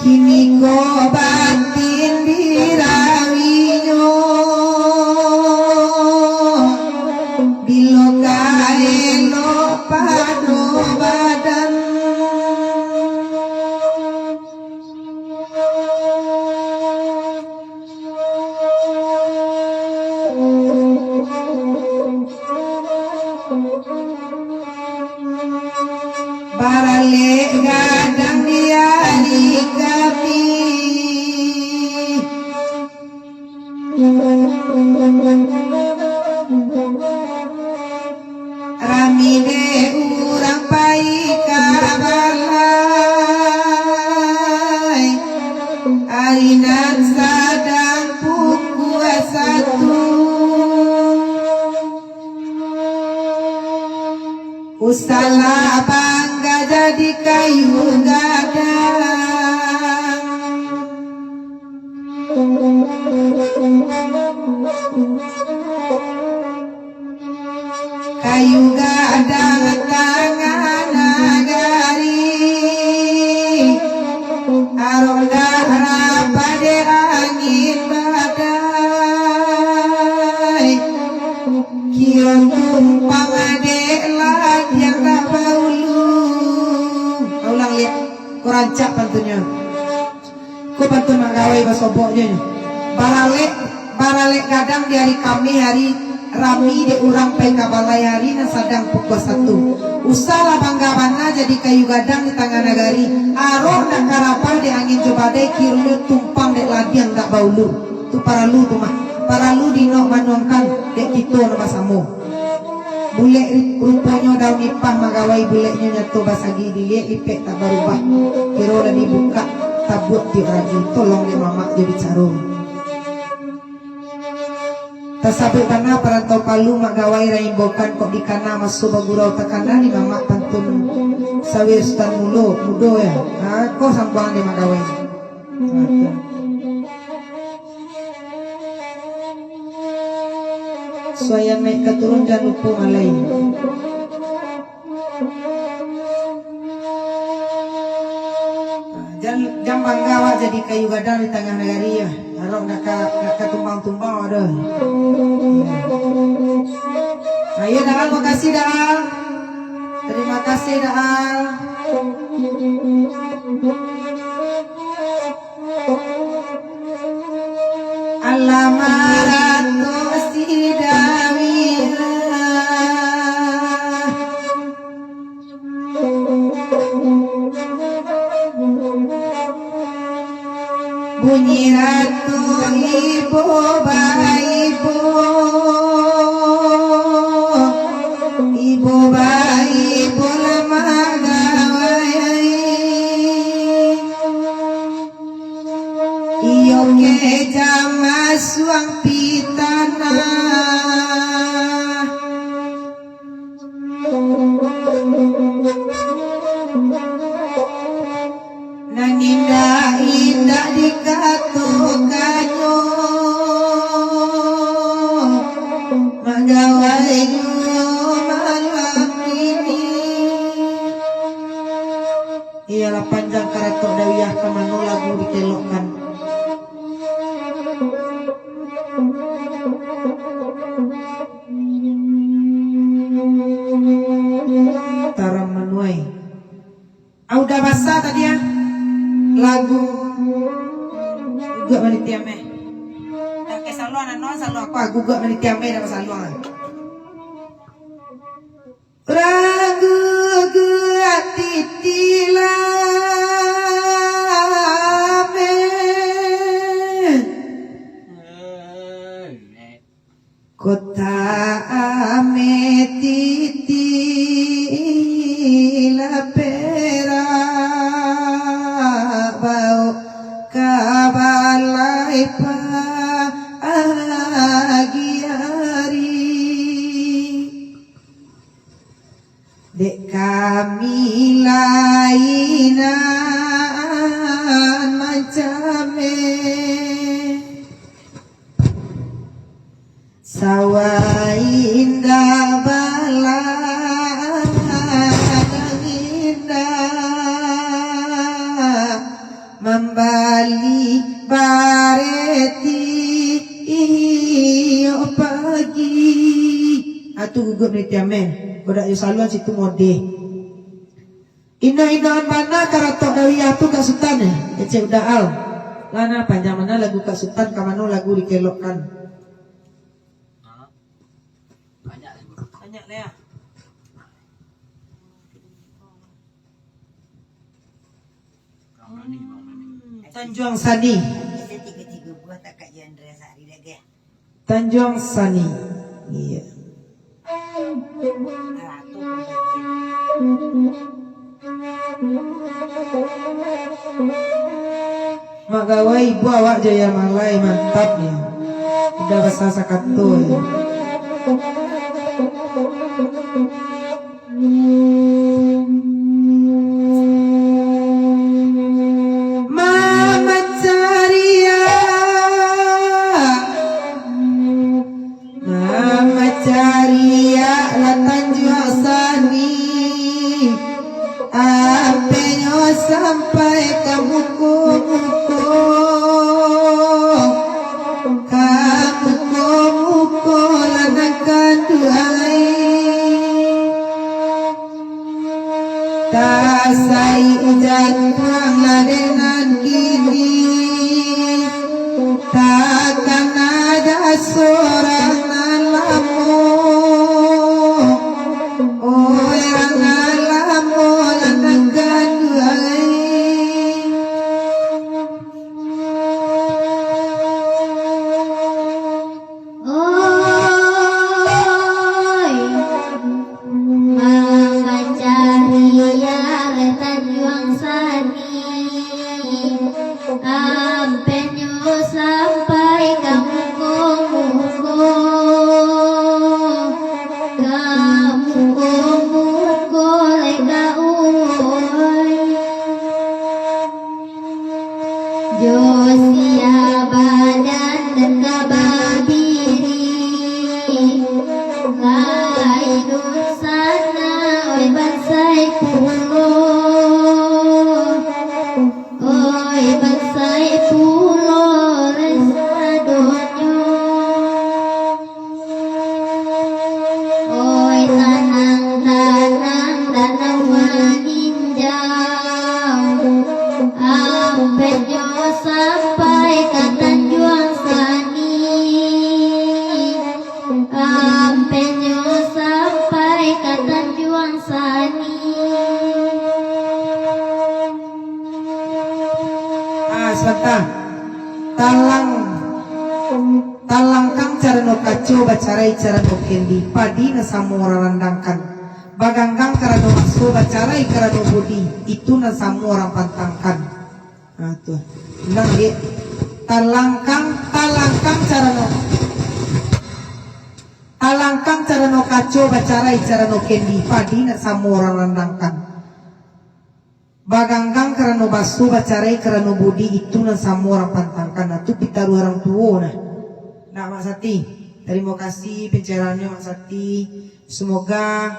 Kini ko batin dirawinyo, bilo ka elok pado badan. Baralek gadang di ari kami. Rami dek urang pai ka bala. di kayu gadang. Kayu gadang tangah nagari, arok ndak rapah dek angin badai, kiro tumpang dek ladiang ndak baulu. Ulang liak, ko rancak pantunnyo. Ko pantun Mak Gawai basoboknyo nyo. Baralek, baralek gadang di ari Kamih, ari rami dek urang pai ka balai, ari nan sadang pukua satu. Usahlah bangga bana jadi kayu gadang di tangah nagari. Arok ndak ka rapah dek angin jo badai, kironyo tumpang dek ladiang ndak baulu. Tu paralu tu mah. Paralu diinok manuangkan dek kito nan basamo. Bulek ri-, ruponyo daun nipah, Mak Gawai, buleknyo nyato basagi, diliek lipek tak barubah. Kiro lah dibukak tabuak tiok ragi, tolong dek mamak jo bicaro. Tasabuik bana parantau Palu, Mak Gawai, raimbokan kok dikana maso bagurau takana di mamak pantun sawir Sutan Mulo, mudo ya. Ha, ko sambuangan dek Mak Gawai. Suayan naik ka turun, jan lupo malai. Jan, jan bangga awak jadi kayu gadang di tangah nagari, ya. Arok ndak ka, ndak ka tumbang-tumbang awak doh. Ayo, Dahal, makasih, Dahal. Terima kasih, Dahal. Alah maratu si Dawiyah. Bunyi ratu ibo baibo, ibo baibo lah Mak Gawai. Iyo kecek masuang pitanah. Nan indak-indak dikatokannyo, Mak Gawai nyo malam kini. Iyolah, panjang karatok Dawiyah, ka mano lagu dikelokkan. Taram manuai. Ah, udah basa tadi, ah. Lagu. Guguak maniti ameh. Dah ke saluang, nano saluang. Aku guguak maniti ameh dah basaluang, ah. Ragu-ragu ati tilam, eh. Kota ame titi lah perak, bau ka balai pagi ari. Dek kami lainan mancame. Sawah indak baladang indak. Mambali bareti iyo pagi. Atu guguak maniti ameh. Kodak yo saluan situ modeh. Indak-indakan bana karatok Dawiyah tu Kak Sutan, eh. Kecek udah al. Lah nah, panjang mana lagu Kak Sutan, ka mano lagu dikelokkan. Banyak lah, ya. Hmm, Tanjuang Sani. Tanjuang Sani. Iya. Mak Gawai, ibu awak jo Yah Malai, mantap ni. Udah basa sakato ya. Penyo sampai ka muko-muko, ka muko-muko lah nan kanduang ai. Tasai jatuang lah dek nan kini, takana dah surang nan lamo. Oi, nan lamo lah nan kanduang ai. Oi, mangacari alah Tanjuang Sani, ampenyo sampai ka muko-muko, ka muko-muko lai ka uwoi. Jo sia badan nan ka babiri, lai dunsanak, oi, bansai pulo, oi, bansai pulo lai sadonyo. Oi, tanang, tanang, tanang maninjau, ampenyo sampai ka Tanjuang Sani, ampenyo sampai ka Tanjuang Sani. Ah, sabanta. Talang, talangkang carano kaco, bacarai carano kendi, padi nan samo urang randangkan. Baganggang karano baso, bacarai karano budi, itu nan samo urang pantangkan. Nah, tu. Ulang, Dek. Talangkang, talangkang carano, talangkang carano kaco, bacarai carano kendi, padi nan samo urang randangkan. Baganggang karano baso, bacarai karano budi, itu nan samo urang pantangkan. Nah, tu pitaruah urang tuo, nah. Nah, Mak Sati, tarimo kasih pencerahanyo, Mak Sati. Semoga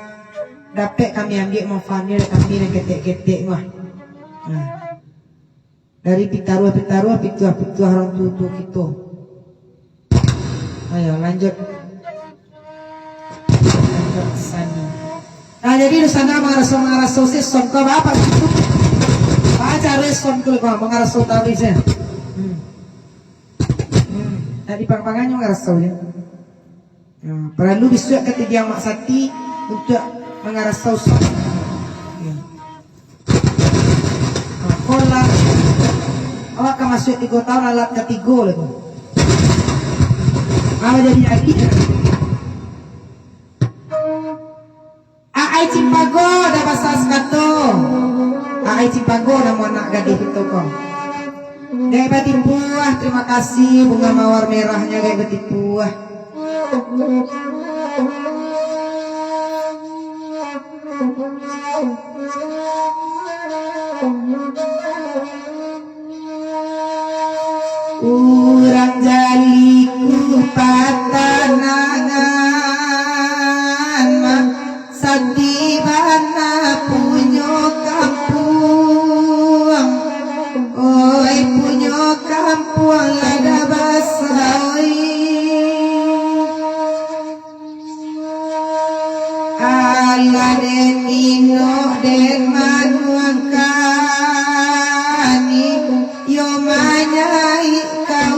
dapek kami ambiak manfaatnyo dari kami nan ketek-ketek, wah. Nah. Dari pitaruah-pitaruah, pituah-pituah urang tuo-tuo kito. Ayo, lanjut. Lanjut, Sani. Nah, jadi di sana mangaraso-mangaraso se son ko, ba apo itu? Baco re son ko, mangaraso taruih se. Hmm. Hmm. Tadi pang-panganyo mangaraso, ya. Ya, paralu bisuak ka tidiang Mak Sati untuak mangaraso son. Ya. Nah, ko lah. Awak ka masuak tigo taun, alat katigo lah tu. Awak jadi adik lah. Aai Cipago dah basa sakato. Aai Cipago namo anak gadih kito ko. Gaek batipuah, tarimo kasih, bunga mawar merahnyo gaek batipuah. Urang Jali ko patanangan, Mak Sati bana punyo kampuang. Oi, punyo kampuang lah dah basa, oi. Alah den inok den manuangkan, iyo manyaik ka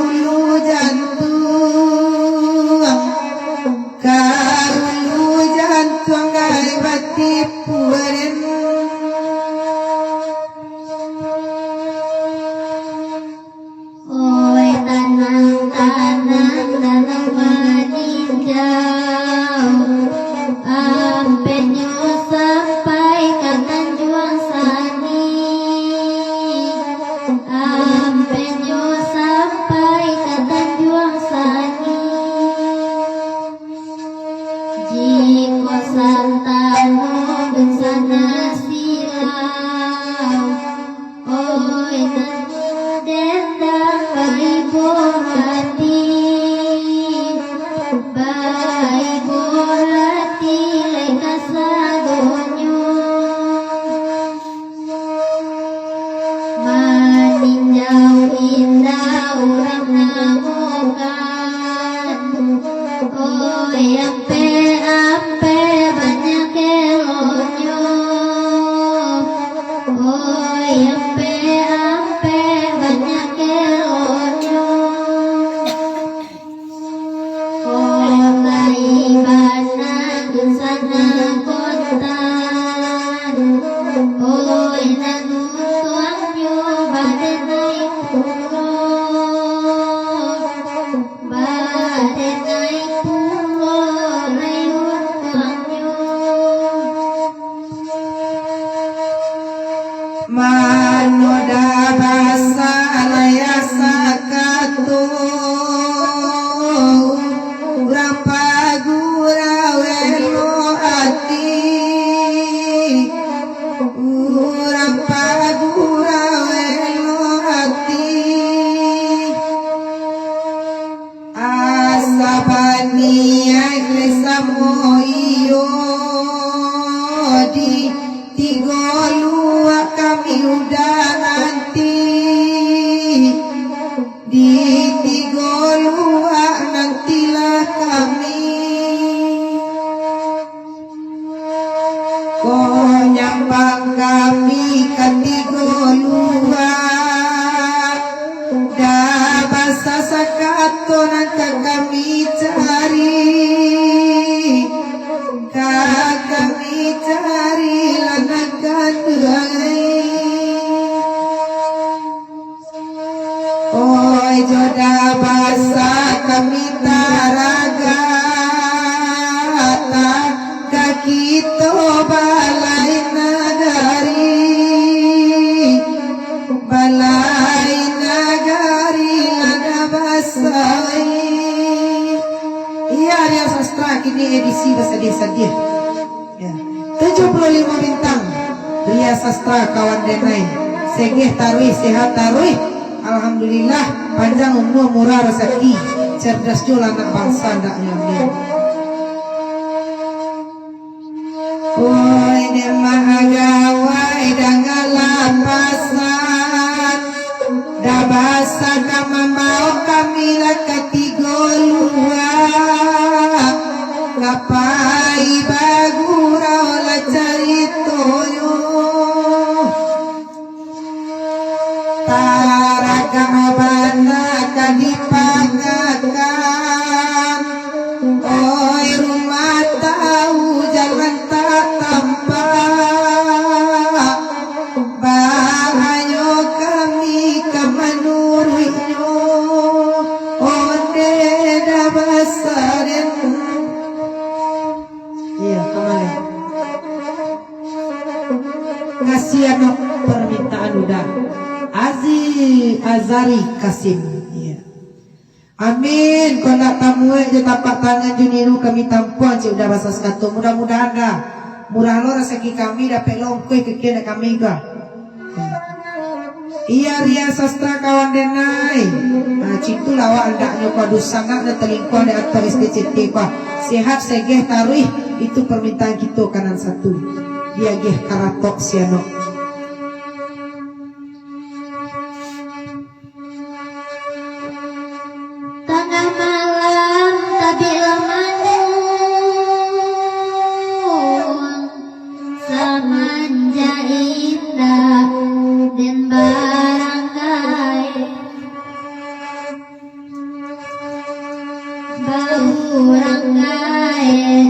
Mano dah basa lai sakato, urang pagurau elok ati, urang pagurau elok ati. Asa baniaik lai samo iyo, di Tigo Luak kami udah nanti, di Tigo Luak nantilah kami. Kok nyambang kami ka Tigo Luak, dah basa sakato nan ka kami cari, ka kami cari lah nan ka tuai. Oi, jo dah basa kami taragak, ka kito balai nagari, balai nagari lah dah basa. Iya, Ria Sastra kini edisi basadiah-sadiah. Ya. Tujuh puluh lima bintang. Ria Sastra kawan denai. Segeh taruih, sehat taruih. Alhamdulillah, panjang umua, murah rasaki. Cerdas juo lah anak bangsa, ndak nyo, amin. Oi, Demak Agawai, dangalah pasan. Dah basa ka mambaok kami lah ka Tigo Luak, ka pai bagurau lah caritonyo. Taragak bana ka dipagakan, oi, rumah tahu jalan tak tampak. Bahayo kami ka manuruiknyo, onde dah basa den. Iya, kamari. Kasian no permintaan udah. Aziz Azari Kasim. Iya. Amin. Kok ndak tamuek jo tapak tangan jo niru kami tampuang, cek udah basa sakato. Mudah-mudahan dah murah lo rasaki kami, dapek lo ongkoih kekian dek kami ko. Iya, Ria Sastra kawan denai. Nah, citu lah awak andaknyo ko, dusanak nan talingkuang di atau S D C T ko. Sehat segeh taruih, itu permintaan kito kanan satu. Diagih karatok sianok. Tangah malam tabik lah manyuang, samanjak indak den barangkai. Baurang gaek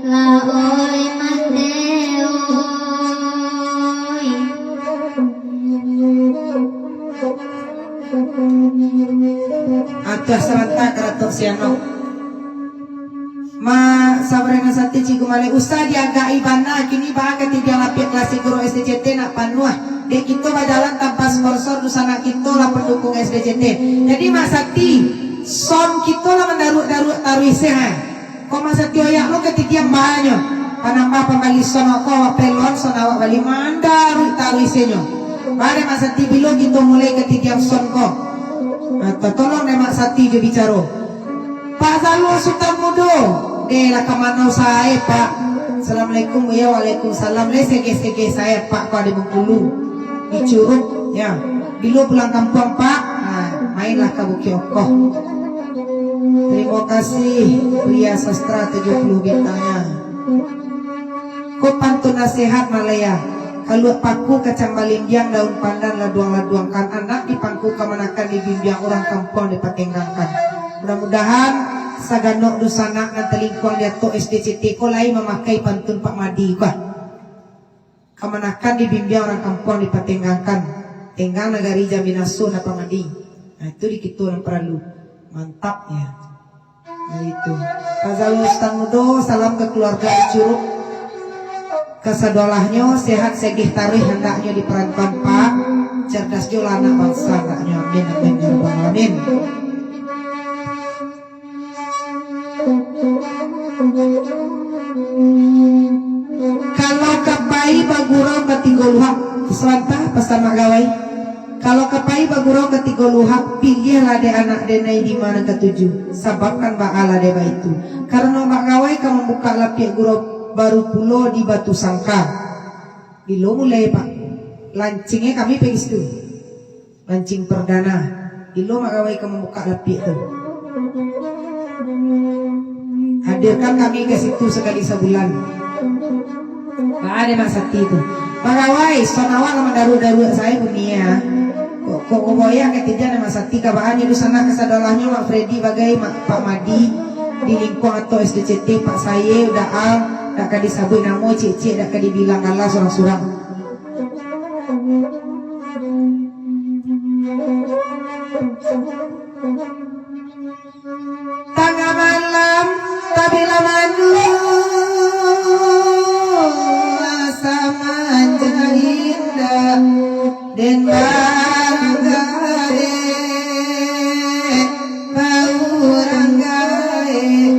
lah oi mandeh oi. Atuah sarantak karatok sianok. Ma, sabarang sati Cikgu Malek, usah diagak-i bana, kini baa katidiang lapiak klasik guru S D C T nak panuah. Dek kito bajalan tanpa sponsor, dusanak kito lah pandukung S D C T. Jadi, Mak Sati, sound kito lah mandaruak-daruak taruih se, ha. Kok Mak Sati oyak lo katidiang banyo. Panambah pambali sound ko, awak pelon sound awak bali mandaruak taruih se nyo. Bare Mak Sati, bilo kito mulai katidiang sound ko. Ha, tolong dek Mak Sati jo bicaro. Pak Zalul Sutan Mudo, deh lah ka mano sae, Pak? Assalamualaikum, ya, waalaikumsalam. Lai segeh-segeh sae, Pak, ko di Bengkulu, di Curug, ya. Bilo pulang kampuang, Pak? Ha, mainlah ka Bukik Okoh. Terima kasih, Pria Sastra tujuh puluh bintangnya. Ko pantun nasehat Malaya. Kaluak paku kacang balimbiang, daun pandan laduang-laduangkan, anak di pangku kamanakan dibimbiang, urang kampuang dipatenggangkan. Mudah-mudahan saganok dusanak nan talingkuang di atau S D C T ko lai mamakai pantun Pak Madi ko. Kamanakan dibimbiang, urang kampuang dipatenggangkan. Tenggang nagari jamin asuh, nah, Pak Madi. Nah, itu di kito nan paralu. Mantap, ya. Nah, itu. Pak Zalul Sutan Mudo, salam ka kaluarga di Curug. Kasadolahnyo sehat segeh taruih handaknyo di parantauan, Pak. Cerdas juo lah anak bangsa handaknyo. Amin, amin, ya rabbal alamin. Kalau ka pai bagurau ka Tigo Luhak, sabanta pasan Mak Gawai. Kalau ka pai bagurau ka Tigo Luhak, piliahlah dek anak denai di ma nan katuju. Sabab kan baa lah dek baitu. Karano Mak Gawai ka mambukak lapiak gurau baru pulo di Batu Sangka. Bilo mulai, Pak? Lancingnyo kami pai ka situ. Lancing pardana. Bilo Mak Gawai ka mambukak lapiak tu? Hadirkan kami ka situ sakali sabulan. Baa dek Mak Sati tu? Mak Gawai, son awak lah mandaruak-daruak sae bunyi, ah. Kok, kok, kok boyak katidian Mak Sati, ka baa nyo dunsanak kasadolahnyo Mak Fredi bagai Mak, Pak Madi, di lingkuang atau S D C T, Pak Saye, Uda Al, dak ka disabuik namo, ciek-ciek dak ka dibilang gala surang-surang. Tangah malam, tabila manu, asa manja indak, den barang gaek, baurang gaek,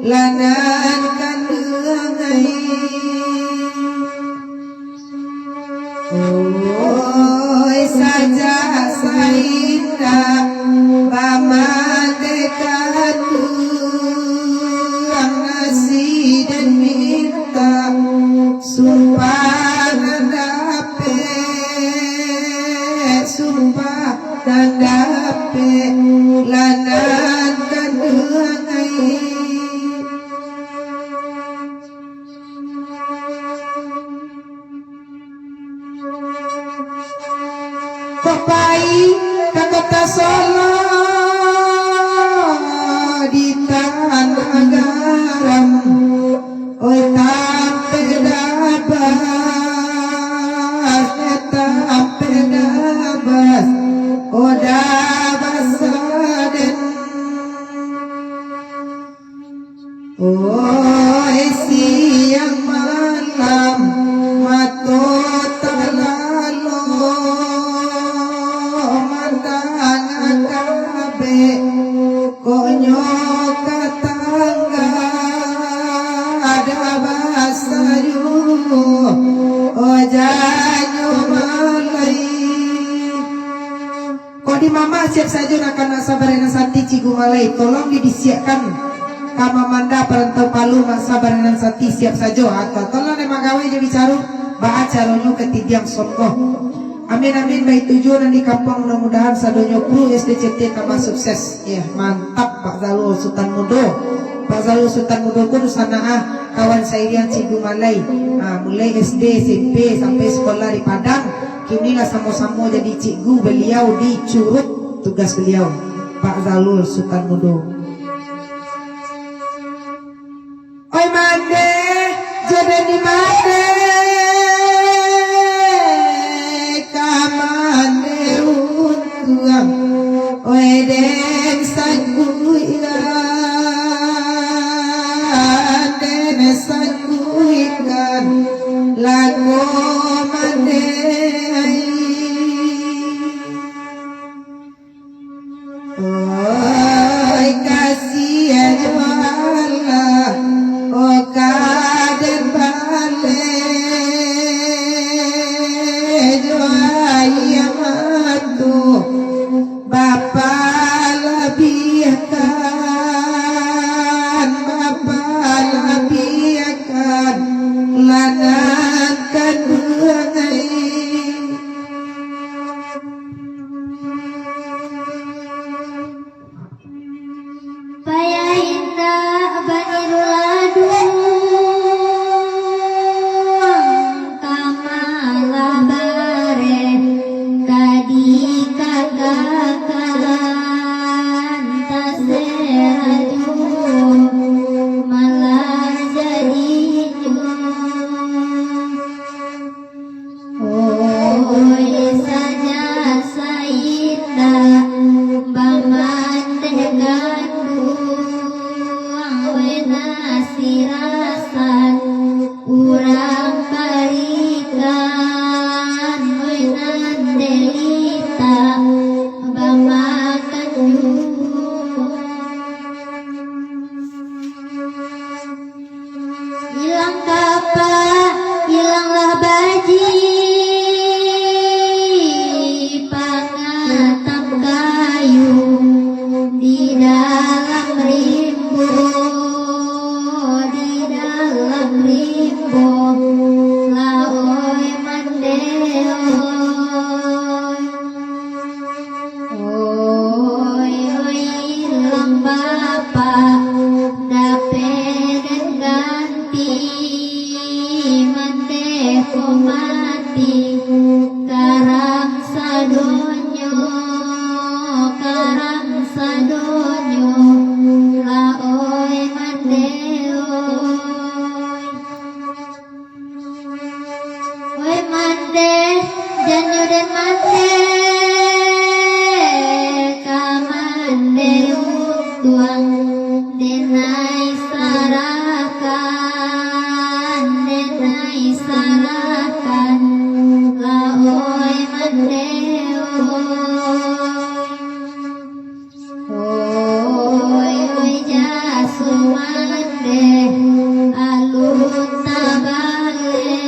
lah nan kanduang ai. Oi, sajak saindak bamandeka tuang nasi den mintak, sumpah nan dapek, sumpah nan dapek, lah nan kanduang ai. Kok pai ka Kota Solo di tanah garam, oi tampek dabas, eh tampek dabas, oh dabas saden. Oi, siang malam mato talalo, mandanga kabek, kok nyo ka tangga, ada basayu, ojanyo malai. Kok di mamak siap sajo nak kanak sabar nan sati Cikgu Malai, tolong dibisiakkan ka Mamanda Parantau Palu, Mak Sabar nan sati siap sajo. Atau tolong dek Mak Gawai jo bicaru, baa caronyo katidiang sokoh. Amin, amin, baitu juo nan di kampuang, mudah-mudahan sadonyo kru S D C T tambah sukses. Yah, mantap Pak Zalul Sutan Mudo. Pak Zalul Sutan Mudo pun sanak ah, kawan sairiang Cikgu Malai. Ha, mulai S D, S M P, sampai sekolah di Padang. Kini lah samo-samo jadi cikgu baliau di Curug tugas baliau, Pak Zalul Sutan Mudo. Oi mandeh, jo den di mandeh, ka mandeh untuang. Oi den sangguikan, den sangguikan, lago mandeh ai. Oi, sadonyo, karang sadonyo, lah oi mandeh oi. Oi mandeh, jan nyo den mandeh, ka mandeh untuang, den ai sarahkan, den ai sarahkan, lah oi mandeh oi. Oi, oi, jaso mandeh, alun tabaleh,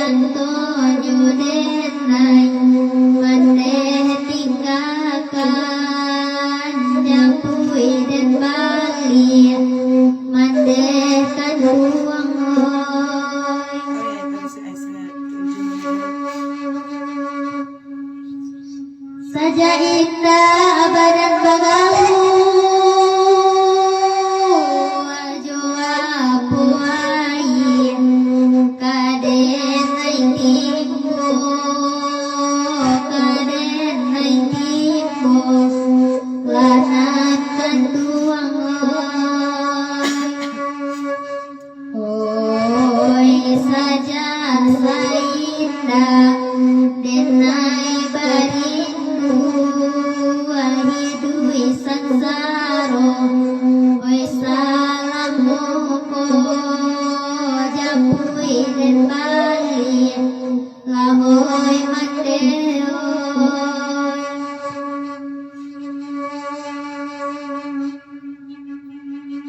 antonyo den ai mandeh tinggakan, japuik den baliak mandeh kanduang oi. Sajak indak badan bagaul, jo apo aia, ka den ai timbo, ka den ai timbo, lah nan kanduang oi. Oi, sajak saindak den ai barindu, hiduik sansaro, oi, salamo ko, japuik den baliak, lah oi mandeh oi.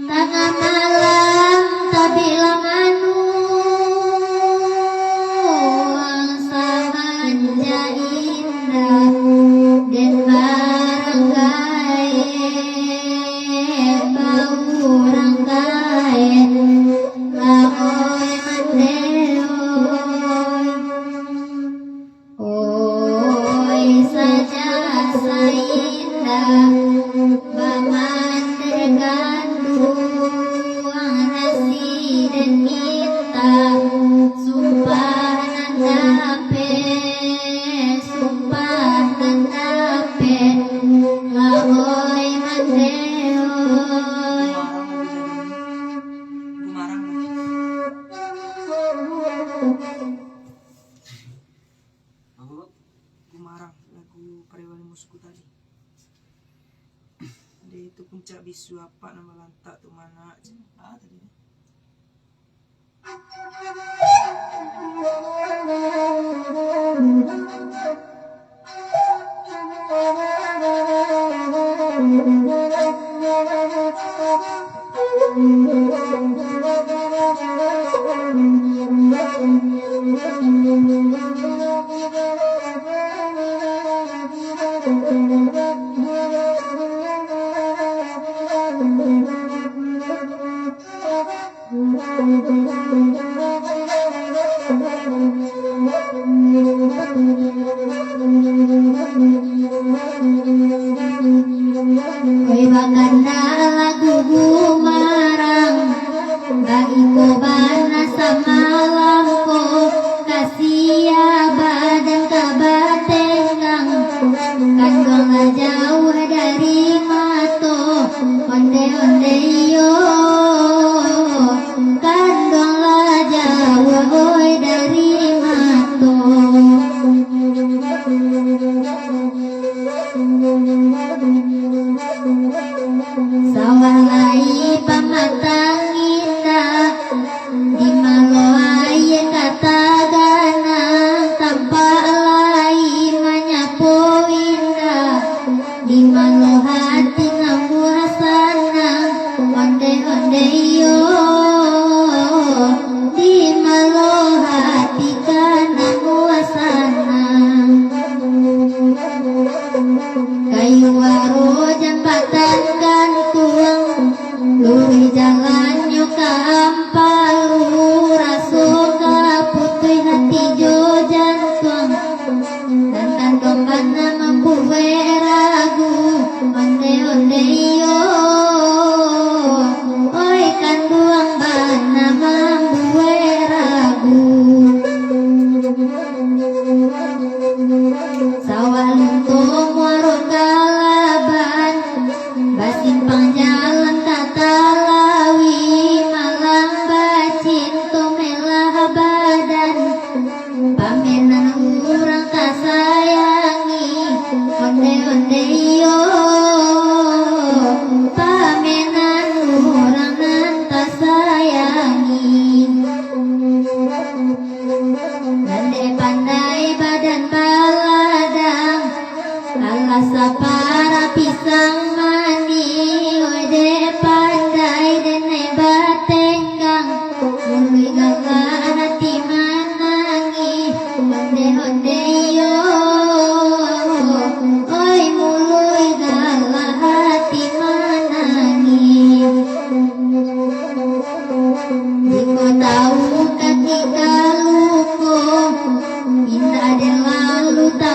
Tangah malam tabiklah manuang, samanjak indak den barang gaek, baurang gaek, lah oi mandeh oi. Oi, sajak saindak bamandeh kanduang, nasi den mintak, sumpah nan dapek, sumpah nan dapek, lah oi mandeh oi. Gumarang lagu Parewa Limo Suku tadi. Di itu puncak bisu apak nan balantak tu manak. Ah, tadi. Oi, bakandak lagu gumarang, baiko bana samalam ko, ka sia badan ka batenggang, kanduang lah jauah dari mato, ondeh-ondeh iyo, kanduang lah jauah oi dari mato. Sawah lai pamatang indak, di malo aia ka taganang, tampak lai manyapo indak, di malo hati nan buah sanang, ondeh-ondeh iyo, di malo hati ka nan buah sanang. Kayu aro jambatan gantuang, luruih jalannyo ka Ampalu, raso ka putuih hati jo jantuang. Nan kanduang bana mambuek ragu, ondeh-ondeh iyo, oi kanduang bana mambuek ragu.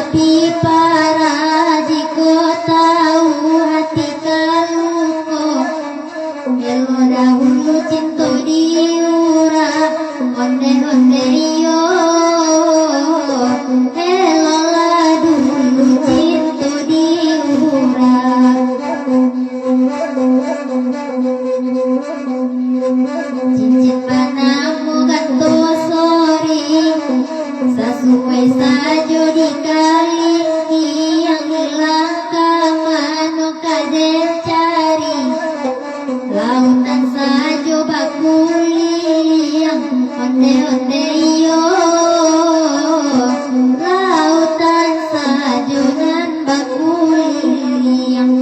Tapi parah jiko tahu hati ka luko, elo dahulu cinto diura, onde-onde iyo, elolah dulu cinto diura. Cincin banamu ganto sori, sasuai sajo dikalilingi, yang ilang ka mano ka den cari. Lautan sajo bakuliang, onde-onde iyo, lautan sajo nan bakuliang.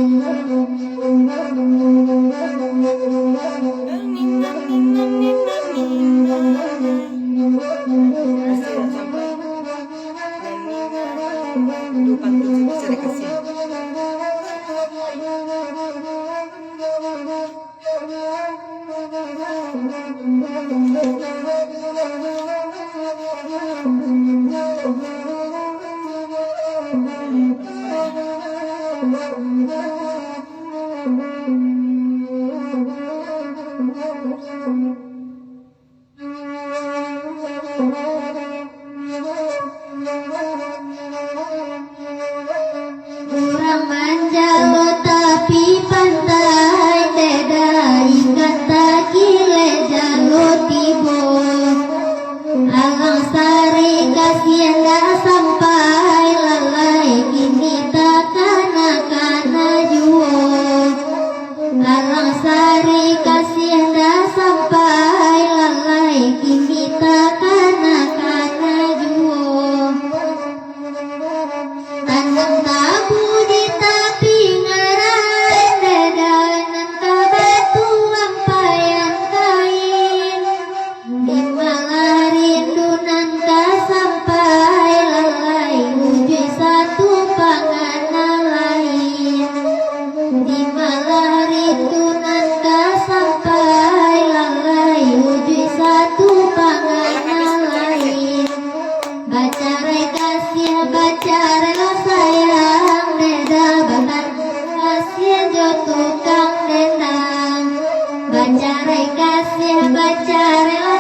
Urang manjalo tapi pantai, dek dari kata kilek jalo tibo. Alang sari kasian dah sampai, lalai kini takana-kana juo. Alang sari kasian dah sampai, lalai kini takana-kana juo. Tanam tabu di tapi ngaran, dadanan ka batuang payan kain. Di malah rindu nan ka sampai, lalai ujuik satu pangana lain. Di malah rindu nan ka sampai, lalai ujuik satu pangana lain. Bacarai kasiah, bacarailah sayang, dek dah bakasiah jo tukang dendam. Bacarai kasiah, bacarailah